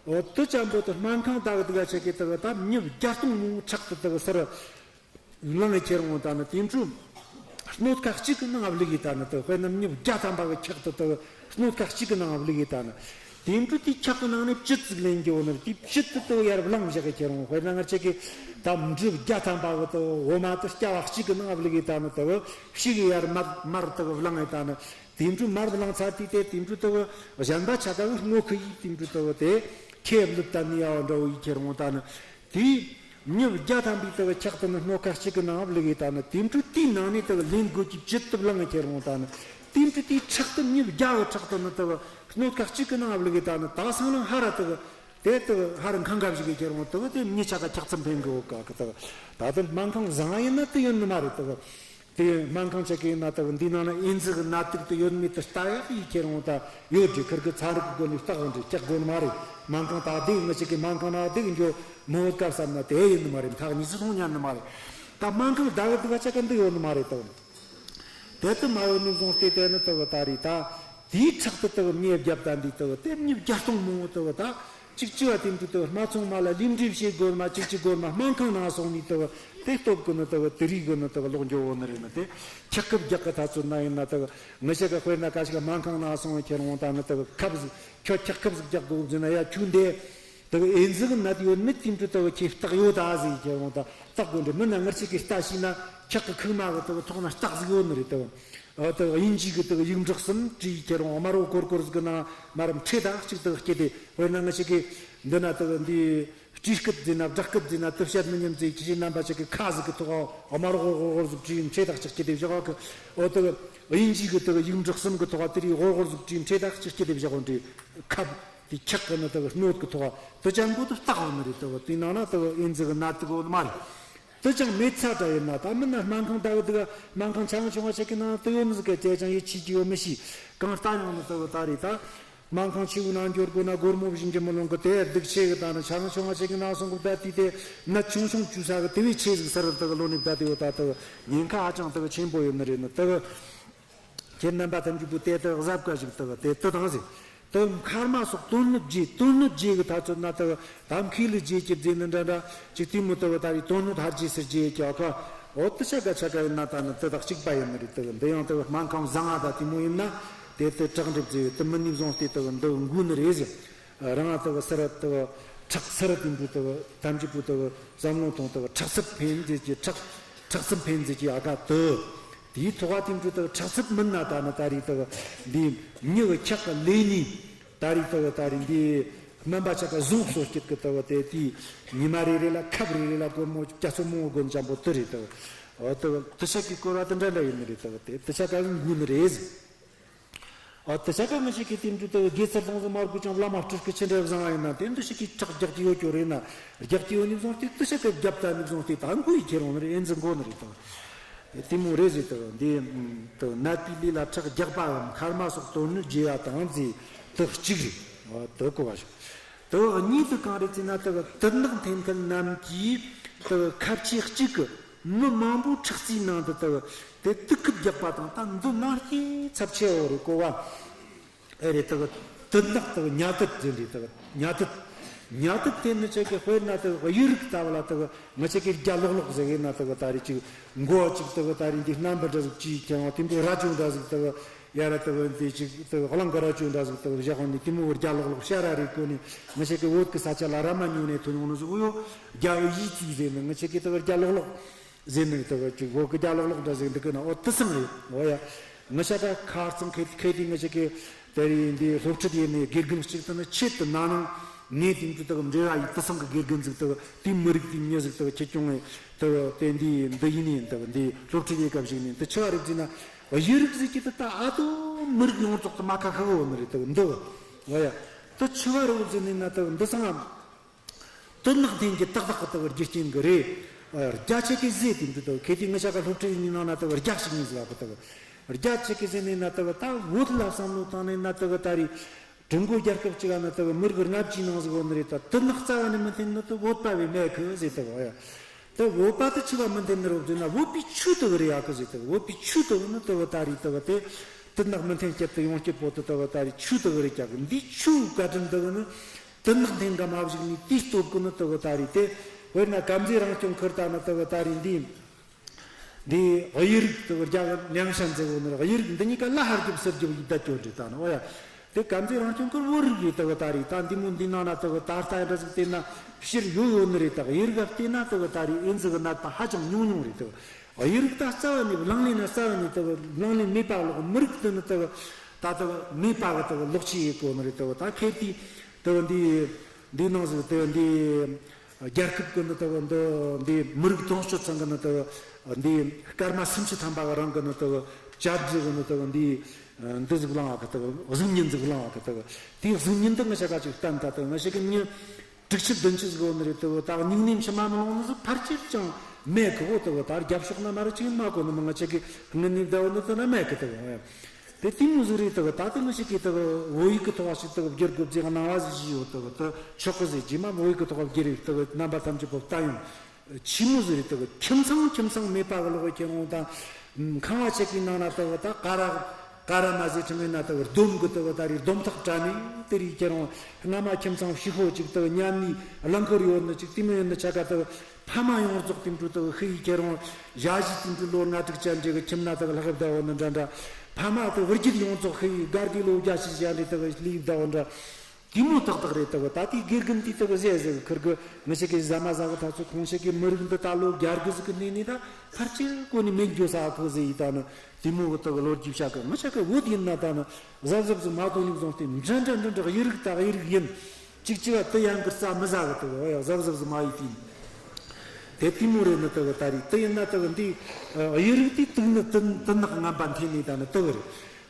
འོ་དེ་ཅན་པོ་དེ་སྨན་ཁང་ད་གི་དེ་ག་ཆ་གི་དེ་གི་ད་མྱི་བརྒྱ་སྟོང་མང་པོ་ཁྲག་དེ་དེ་གི་སར་བླངས་ཁྱེར་འོང་ད་ནི་དེ་འཕྲོ་སྣོད་ཁ་གཅིག་གི་ནང་བླུགས་ཡི་ད་ནི་དེ་དཔེར་ན་མྱི་བརྒྱ་ཐམ་པ་གི་འཁྱག་དེ་དེ་གི་སྣོད་ཁ་གཅིག་གི་ནང་བླུགས་ཡི་ད་ནི་དེ་འཕྲོ་དེ་འཁྱག་གི་ནང་ནས་བཅུད་ཅིག་ལེན་རྒྱུ་ནི་དེ་བཅུད་དེ་དེ་གི་ཡར་བླངས་བཞག་གི་ཁྱེར་འོང་། དཔེར་ན་ང་ཆ་གི་ད་འབྲུ་བརྒྱ་ཐམ་པ་གི་དེ་འོ་མ་དེ་སྐྱ་བ་གཅིག་གི་ནང་བླུགས་ཡི་ད་ནི་དེ་གི་ཕྱིས་གི་ཡར་མར་མར་དེ་གི་བླངས་ཡི་ད་ནི། དེ་འཕྲོ་མར་བླངས་ཚར་དུས་དེ་དེ་འཕྲོ་དེ་གི་གཞན་པ་ཆ་ག་གི་སྔོ་ཁུ་ཡིས་དེ་འཕྲོ་དེ་གི་དེ་ཁེ་བླུད་ད་ནི་ཡ་བ་འདྲ་བོ་ཡིས་ཁྱེར་འོང་ད་ནི་དེ་མྱི་བརྒྱ་ཐམ་པའི་དེ་གི་འཁྱག་དེ་ནི་སྣོད་ཁ་གཅིག་གི་ནང་བླུགས་ཡི་ད་ནི་དེ་འཕྲོ་དེའི་ནང་ནས་དེ་གི་ལེན་དགོས་ཀྱི་བཅུད་དེ་བླངས་ཡི་ཁྱེར་འོང་ད་ནི་དེ་འཕྲོ་དེའི་ཁྲག་དེ་མྱི་བརྒྱ་གི་ཁྲག་དེ་ནི་དེ་གི་སྣོད་ཁ་གཅིག་གི་ནང་བླུགས་ཡི་ད་ནི་ད་སང་ལ་ཧ་ར་དེ་གི་དེ་དེ་གི་ཧ་ར་འཁང་འཁང་ཞིག་གི་ཁྱེར་འོང་དེ་གི་དེ་མྱི་ཆ་ག་འཁྱག་རྩི་འཕེན་གི་འོ་ག་གི་དེ་གི་ད་དེ་སྨན་ཁང་བཟང་ཡིན་ན་དེ་ཡོད་ནི་མ་རེད། དེ་གི་དེ་སྨན་ཁང་ཆ་གི་ན་ད་འདི་ནང་ན་ཨེ་ཛི་གི་ནད་དུག་དེ་ཡོད་མེད་དེ་ལྟ་ཡག་ཡིན་ཁྱེར་འོང་ད་ཡོད་དེ་ཁིར་གི་ཚན་རིག་གི་སྒོ་ནས་བརྟག་འོང་དེ་ཀྱག་དགོས་ནི་མ་རེད། སྨན་ཁང་ད་བསྡད་ང་ཅག་གི་སྨན་ཁང་ན་བསྡད་འགྱོ་མི་འོད་སྐབས་བསམ་ན་དེ་ཡིན་ནི་མ་རེད། ཐག་ཉེ་སུ་མཐོང་ཉན་ནི་མ་རེད། ད་སྨན་ཁང་ད་གི་དུག་ཆ་ག་འདི་ཡོད་ནི་མ་རེད་དོ། དེ་ལྟ་མ་ཡོད་ནི་བཟུང་སྟེ་དེ་ནི་དུ་གི་ད་རེད་ད། དེའི་ཁྲག་དེ་དུ་མྱི་བརྒྱབ་ད་འདི་དུ་དེ་མྱི་བརྒྱ་སྟོང་མང་བོ་དུ་ད། གཅིག་གཅིག་བ་དེ་འདི་དུ་སྨད་འཚོང་མ་ལ་ལས་འབྲེལ་བྱེད་དགོས་མ་གཅིག་གཅིག་དགོས་མ་སྨན་ཁང་ནང་སོང་ནས་དུ་དེ་སྟོབས་ཀྱི་ནི་དུ་དེ་རིགས་ཀྱི་ནི་དུ་ལོག་འགྱོ་བོ་ནི་རེད་ནི་དེ། འཁྱག་ཁབ་རྒྱག་གི་ཐ་ཚོད་ན་ཡིན་ན་དུ་ངི་ཞིག་གི་དཔེར་ན་ཀ་ཞིག་སྨན་ཁང་ནང་སོང་ཁྱེར་འོང་ད་ནི་དུ་ཁབ་ཟིག་ཁྱོད་འཁྱག་ཁབ་ཟིག་རྒྱག་དགོས་ཟེར་ན་ཡ་ཁྱོད་འདི་དུ་ཨེ་ཛི་གི་ནད་ཡོད་མེད་དེ་འདྲ་དུ་ཁྱེད་རྟགས་ཡོད་ད་ཟིག་ཁྱེར་འོང་ད་རྟགས་དགོས་འདྲ་མིན་ན་ངར་ཅིག་གི་རྟ་ཤི་ན་འཁྱག་གི་ཁུག་མ་གི་དུ་ཐོག་ན་རྟགས་ཟིག་ཡོད་ནི་རེད་དུ། ཨ་དེ་དབྱིན་ཇི་གི་དེ་ཡིག་འབྲུ་གསུམ་བྲིས་ཁྱེར་འོང་། དམར་པོ་སྒོར་སྒོར་ཟིག་གི་ནང་མར་ཁྲེ་དག་ཅིག་དེ་སྐྱེ་དེ། དཔེར་ན་ང་ཞིག་གི་འདི་ན་དེ་འདི་སྤྲེལ་སྐུད་ཟེར་ན་སྦྲག་སྐུད་ཟེར་ན་དེ་བཤད་མི་ཉན་ཟེར་ཁྱི་ཞིག་རྣམ་པ་ཞིག་གི་ཁ་ཟིག་གི་ཐོག་དམར་པོ་སྒོར་སྒོར་ཟིག་བྲིས་ཁྲེ་དག་ཅིག་སྐྱེ་དེ་བཞག་གི། ཨོ་དེ་དབྱིན་ཇི་གི་དེ་ཡིག་འབྲུ་གསུམ་གི་ཐོག་དེ་རིགས་སྒོར་སྒོར་ཟིག་བྲིས་ཁྲེ་དག་ཅིག་སྐྱེ་དེ་བཞག་འོང་དེ་ཁབ་དེ་འཁྱག་གི་ནི་དེ་སྣོད་གི་ཐོག་དེ་ཅན་པོ་དེ་བརྟག་འོང་ནི་རེད། དེ་དེ་ནང་ན་དེ་ཨེ་ཛི་གི་ནད་དུག་ཡོད་ནི་མ་རེད། དེ་ཅང་མེད་ཚ་དྲ་ཡིན་ན་ད་མིན་ན་སྨན་ཁང་ལྟ་བུ་འདུག་སྨན་ཁང་ཆ་ཚང་ཆུང་བ་ཞིག་གི་ནང་དུ་ཡོད་ནི་ཟིག་གི་ཅེ་ཅང་ཡིད་ཆེས་ཀྱི་ཡོད་མི་ཤེས། གང་ལྟ་ཡང་ནི་ལྟ་བུ་ད་རེད་ད། སྨན་ཁང་ཆེ་བོའི་ནང་འབྱོར་དགོས་ན་སྒོར་མོ་བཞིན་གྱི་མི་ལོང་གི་དེ་སྡུག་ཆེ་གི་ད་ནི་ཆ་ཚང་ཆུང་བ་ཞིག་གི་ནང་སོང་གི་ད་དུས་དེ་ནད་ཆུང་ཆུང་བཅོས་ས་གི་དེ་བས་ཆེ་ཟིག་ས་རུ་དུ་གི་ལོ་ནི་བསྡད་དེ་ཡོད་ད་དུ་ཉེན་ཁ་ཧ་ཅང་དུ་གི་ཆེན་པོ་ཡོད་ནི་རེད་ནི་དུ་གི། ཁྱེད་རྣམ་པ་ཐམས་ཅད་པོ་དེ་ལྟར་གཟབ་དགའ་ཞིག་དག་དེ་ལྟ་དང་ཟེར། དེ་མཁལ་མ་སོགས་དོན་སྣོད་བརྗེ་དོན་སྣོད་བརྗེ་གི་ཐ་ཚོད་ན་དག་དམ་ཁའི་ལུས་བརྗེ་གི་རྫས་ནི་འདྲ་འདྲ་ཅིག་དེ་མོ་དག་ད་རེས་དོན་སྣོད་ཧར་རྒྱས་སུ་བརྗེ་གི་ཨ་ཁ། འོ་དེ་ཆ་ག་ཆ་ག་ཡིན་ན་ད་ནི་དེ་དག་གཅིག་པ་ཡིན་ནི་རེད། དག་འདི་ཡང་དག་སྨན་ཁང་བཟང་ང་ད་དེ་མོ་ཡིན་ན་དེ་དེ་དྲག་འགྲིབ་ཟེར་དེ་མི་ནི་བཟུང་སྟེ་དག་འདི་འགུལ་ནི་རེད་ཟེར། རང་དག་སི་ར་དག་ཁྲག་སི་ར་དེ་འདྲ་དག་ཐམས་ཅད་པོ་དག་བསམ་བློ་གཏོང་དག་ཁྲག་རྩི་འཕེན་མཛད་ཀྱི་ཁྲག་ཁྲག་རྩི་འཕེན་མཛད་ཀྱི་ཨ་ཁ་དུ། དེའི་ཐོག་དེ་འདྲ་དག་ཁྲག་རྩི་མིན་ན་ད་ནི་ད་རེས་དག་འདི་མྱི་གི་འཁྱག་གི་ལས་ནི་ད་རེས་དག་ད་རེས་འདི་སྨན་པ་ཆ་ག་བཟུང་གསོ་སྐྱིད་གི་དག་དེ་དེའི་ཉི་མ་རེ་རེ་ལ་ཁབ་རེ་རེ་ལ་སྒོར་མོ་བརྒྱ་ཚོ་མང་བོ་དགོས་འཇམ་པོ་དུ་རེད་དག་འོ་དག་དུ་ཆ་གི་སྐོར་བ་དེ་འདྲ་འདྲ་ཡིན་ནི་རེད། དག་དེ་དུ་ཆ་ག་གི་འགུལ་ནི་རེད། ཨ་དེ་ཆ་ག་ང་ཞིག་གིས་དེ་འདྲ་དེ་དགེ་ཚུལ་ལྟུང་ཟིག་མ་དགོས་ཀྱང་བླ་མ་སྤྲུལ་སྐུ་ཆེ་འདྲ་བཟང་བ་ཡིན་ན་དེ་འདྲ་ཞིག་གིས་ཁྲག་རྒྱག་གི་ཡོད་ཀྱོ་རེད་ན་རྒྱག་གི་ཡོད་ནི་བཟུང་སྟེ་དེ་ཆ་ག་རྒྱབ་ད་ནི་བཟུང་སྟེ་ད་འགུལ་ཡི་ཁྱེར་འོང་ནི་རེད། ཨེ་འཛི་འགོ་ནི་རེད་དང་། དེ་མོ་རེད་ཟེར་དང་འདི་དང་ནད་པའི་ལུས་ལ་ཁྲག་རྒྱག་པའམ་མཁལ་མ་སོགས་དོན་སྣོད་བརྗེ་བ་དང་ཟེར་དེ་གཅིག་རེད། དེ་གོ་བ་ཞིག་དེ་གཉིས་དེ་གང་རེད་ཟེར་ན་དེ་དུད་ནག་འཐེན་མཁན་རྣམས་ཀྱིས་དེ་ཁ་ཆེ་གཅིག་གི་མི་མང་པོ་ཁྲག་རྩའི་ནང་དུ་དེ་དེ་དུག་གིས་བརྒྱབ་པ་དང་ད་འདི་ནང་རྐྱེན་ཚབས་ཆེ་བོ་རེད་གོ་བ། ཨེ་རེད། དག་དུད་ནག་དག་ཉ་དུད་ཟེར་རེད། དག་ཉ་དུད། ཉ་དུད་དེ་ནི་ཆེ་གེ་དཔེར་ན་དག་གཡུ་རིག་ལྟ་བུ་ལ་དག་ང་ཆེ་གེ་རྒྱ་ལོག་ལོག་ཟེར་གི་ན་དག་ད་རེད་ཅིག་མགོ་ཅིག་དག་ད་རེད་འདི་རྣམ་པ་འདྲ་ཟིག་ཅིག་ཀྱང་དེ་འདྲ་རྭ་ཅོ་འདྲ་ཟིག་དག་ཡ་ར་དག་འདི་ཅིག་དག་གླང་གི་རྭ་ཅོ་འདྲ་ཟིག་དག་བཞག་ནི་དེ་མོ་རྒྱ་ལོག་ལོག་ཤ་ར་རེད་གོ་ནི་ང་ཆེ་གེ་བོད་གི་ས་ཆ་ལ་ར་མ་ཉོ་ནས་ཐོན་ཡོང་ནི་ཟིག་ཡོད། རྒྱ་ཡི་ཡིད་ཅིག་ཟེར་ནི་ང་ཆེ་གེ་དག་རྒྱ་ལོག་ལོག་ཟེར་ནི་དག་ཅིག་བོད་གི་རྒྱ་ལོག་ལོག་འདྲ་ཟིག་འདི་གི་ན་ཨོ་དུ་སང་རེད་ཨོ་ཡ། ངི་ཤ་ཀ་ཁ་རྩང་ཁེ་ཁེ་དེ་ངི་ཤ་ཀེ་དེ་རིང་འདི་སློབ་ཁྲིད་ཡེ་ནས་དགེ་རྒན་གཅིག་ཏུ་ནི་ཆེད་དུ་ན་ནང་ངས་དེང་དུ་དག་འབྲེལ་བ་ཡིག་ཏུ་སང་གི་དགེ་རྒན་ཟིག་དག་དེ་མི་རིགས་དེ་མྱི་ཟིག་དག་ཁྱེད་ཀྱང་ངས་དག་དེ་འདི་འདི་ཡིན་ནས་དག་འདི་སློབ་ཁྲིད་ཡེ་སྐབས་ཤིག་ནས་དུ་ཆི་བ་རིག་ཟིན་ན་གཡུ་རིག་ཟིག་གི་དུ་ད་ཨ་དུ་མི་རིགས་ཡོངས་རྫོགས་དུ་མ་ཁ་ཁ་གི་འོ་ནི་རེད་དག་འདི་བ་ཡ་དུ་ཆི་བ་རིག་ཟིན་ནས་ན་དག་འདི་སང་ཨམ། དུ་ནག་འཐེན་གྱི་ཏག་ཏག་གི་དག་རྒྱུ་རྐྱེན་གྱི་རེད། རྒྱ་ཆེ་གི་ཟེ་དེ་འདྲ་དག་ཁེ་དེ་ངི་ཤ་ཀ་སློབ་ཁྲིད་ཡིན་ནང་ན་དག་རྒྱ་ཞིག་ཡིན་ཟེར་བ་གི་དག་རྒྱ་ཆེ་གི་ཟེ་ནས་ན་དག་ད་བོད་ལ་བསམ་བློ་བཏང་ནས་ན་དག་ད་རེད། ཀྲུང་གོ་རྒྱལ་ཁབ་ཅིག་ན་དག་མི་རིགས་ལྔ་བཅུའི་ནང་ཟིག་ཡོད་ནི་རེད། ད་དུ་ནག་རྩ་བ་ནས་མི་འཐེན་ནི་དུ་བོད་པ་བས་མེད་གི་ཟེར་དག་ཡ། དུ་བོད་པ་དུ་ཆི་བ་མི་འཐེན་ནི་རོགས་ཟེར་ན་བོད་པའི་ཆོས་དག་རེད་ཡ་གི་ཟེར་དག་བོད་པའི་ཆོས་དག་ནི་དག་ད་རེད་དག་དེ། དུ་ནག་མི་འཐེན་སྐྱེད་དུ་ཡོང་སྐྱེད་པོ་དུ་དག་ད་རེད་ཆོས་དག་རེད་ཀྱ་གི་འདི་ཆོས་བཀའ་དྲིན་དག་ནི། དུ་ནག་འཐེན་ག་མ་བཞག་ནས་དེའི་སྟོབས་ཀུན་ནི་དུ་གི་ད་རེད་དེ། དཔེར་ན་དཀར་མཛེས་རང་སྐྱོང་ཁུལ་ད་ནི་དུ་གི་ད་རེད་འདི། འདི་གཡུ་རིག་དུ་གི་རྒྱ་གི་ཉང་ཤན་ཟེར་བོ་ནི་གཡུ་རིག་འདི་གཉིས་ཀ་ལ་ཧར་རྒྱུག་ཟུར་རྒྱུག་ཡིག་ད་སྐྱོན་རེད་ད་ནི་འོ་ཡ། དེ་དཀར་མཛེས་རང་སྐྱོང་ཁུལ་བོད་རིག་རེད་དུ་གི་ད་རེད་ད་འདི་མོ་འདི་ནང་ན་དུ་གི་ད་ལྟ་འདྲ་ཟིག་བལྟས་ན་ཕྱིར་ཡོད་ཡོད་ནི་རེད་ད་གི་གཡུ་རིག་ག་བལྟས་ན་དུ་གི་ད་རེད་ཨེ་ཟིག་གི་ནད་པ་ཧ་ཅང་ཉུང་ཉུང་རེད་དུ། གཡུ་རིག་ད་རྩ་བ་ནས་བླང་ལེན་ན་རྩ་བ་ནས་དུ་བླང་ལེན་མེད་པ་ལོག་མི་རིགས་དུ་ནི་དུ་ད་དུ་མེད་པ་གི་དུ་ལོག་ཆེ་ཡེ་གོ་ནི་རེད་དུ་ད་ཁེ་དེ་དུ་འདི་འདི་ནང་ཟིག་དུ་འདི་རྒྱལ་ཁབ་གི་ནི་དུ་འདི་འདི་མི་རིགས་དོན་གཅོད་ཚང་གི་ནི་དུ་འདི་སྐར་མ་སུམ་ཅུ་ཐམ་པ་གི་རང་གི་ནི་དུ་བཅར་འདྲི་གི་ནི་དུ་འདི་འདི་ཟིག་བླང་བ་གི་དུ་གཟུགས་བརྙན་ཟིག་བླང་བ་གི་དུ་དེ་གཟུགས་བརྙན་དུ་ང་ཤ་ཀ་ཅིག་བསྟན་ད་དུ་ང་ཤ་ཀི་མྱི། དྲུག་ཅུ་བདུན་ཅུ་ཟིག་ཡོད་ནི་རེད་དུ་ད་སྙིང་ནས་མཆི་མ་མི་ལོང་ནི་ཟིག་ཕལ་ཆེར་ཅང་མེད་གི་འོ་དུ་ད་རྒྱབ་ཕྱོགས་ན་མ་རེད་ཅིག་མ་གོ་ནི་མི་ང་ཅག་གི་ངི་ནི་ད་འོ་ནི་དུ་ན་མེད་གི་དུ་དེ་དེ་མོ་ཟིག་རེད་དུ་ད་དུ་ང་ཅག་གི་དུ་བོད་ཡིག་གི་ཐོག་ཞིག་དུ་བསྒྱུར་དགོས་ཅིག་གནང་བ་ཟིག་ཞིག་ཡོད་དུ་དུ་ཆོག་གི་ཟིག་རྗེས་མ་བོད་ཡིག་གི་ཐོག་བསྒྱུར་རེད་དུ་རྣམ་པ་ཐམས་ཅད་པོ་ལྟ་ཡོང་ཆི་མོ་ཟིག་རེད་དུ་ཁྱིམ་ཚང་ཁྱིམ་ཚང་མེད་པ་གི་ལོག་ཁྱེར་འོང་དང་ཁང་བ་ཆེ་གི་ནང་ན་དུ་ད་ཀ་ར། ཀ་ར་མ་ཟེར་ཁྲིམས་ཡིན་ན་དུ་སྡོམ་གི་དུ་ད་རེས་སྡོམ་ཐག་བྲལ་ནས་དེ་རིགས་ཁྱེད་རང་སྔ་མ་ཁྱིམ་ཚང་ཕྱི་ཤོག་ཅིག་དུ་ཉན་ནས་རླངས་འཁོར་ཡོད་ནི་ཅིག་དེ་མོ་ཡོད་ནི་ཆ་ག་དུ་ཕ་མ་ཡོངས་རྫོགས་དེ་འདྲ་དུ་ཤི་ཡི་ཁྱེད་རང་ཞ་ཞི་དེ་འདྲ་ལོ་ལྔ་དྲུག་ཅན་འདྲ་གི་ཁྱིམ་ན་དུ་ལྷག་བསྡད་ཡོད་ནི་འདྲ་འདྲ་ཕ་མ་དུ་བུ་རྒྱུད་ཡོངས་རྫོགས་ཤི་ཡི་སྒར་གི་ལོ་བརྒྱ་ཞིག་ཅན་འདྲ་དུ་ལུས་བསྡད་ཡོད་འདྲ་དེ་མོ་ཏག་ཏག་རེད་དུ་ད་དེ་དགེ་རྒན་དེ་དུ་ཟེ་ཟེ་གི་ཁུར་གི་ང་ཅག་གི་ཟ་མ་ཟ་གི་ཐག་ཚོད་ཁོང་ཅག་གི་མི་རིགས་འདི་ད་ལོ་བརྒྱ་དགུ་ཟིག་གི་གནས་ནས་ད་ཕལ་ཆེར་གོ་ནས་མེད་འགྱོ་ས་ཁོ་ཟེ་ཡི་ད་ནི། དེ་མོ་གི་དག་ལོ་རྒྱུས་བཤད་གི་ང་ཆ་གི་བོད་ཡིན་ན་ད་ནི་གཟབ་གཟབ་ཟིག་མ་གཏོང་ནས་བཟུང་སྟེ་འདྲ་འདྲ་འདྲ་འདྲ་གཡུ་རིག་ད་གཡུ་རིག་ཡིན། གཅིག་གཅིག་ག་དུ་ཡང་གི་རྩ་མི་ཟ་གི་དག་ཨོ་ཡ་གཟབ་གཟབ་ཟིག་མ་ཡིན་དེ། དེ་དེ་མོ་རེད་ནི་དག་ད་རེད་དུ་ཡིན་ན་དག་འདི་གཡུ་རིག་དེ་དུག་ནི་དུ་དུ་ནག་ངན་པ་འཐེན་ནས་ད་ནི་དག་རེད།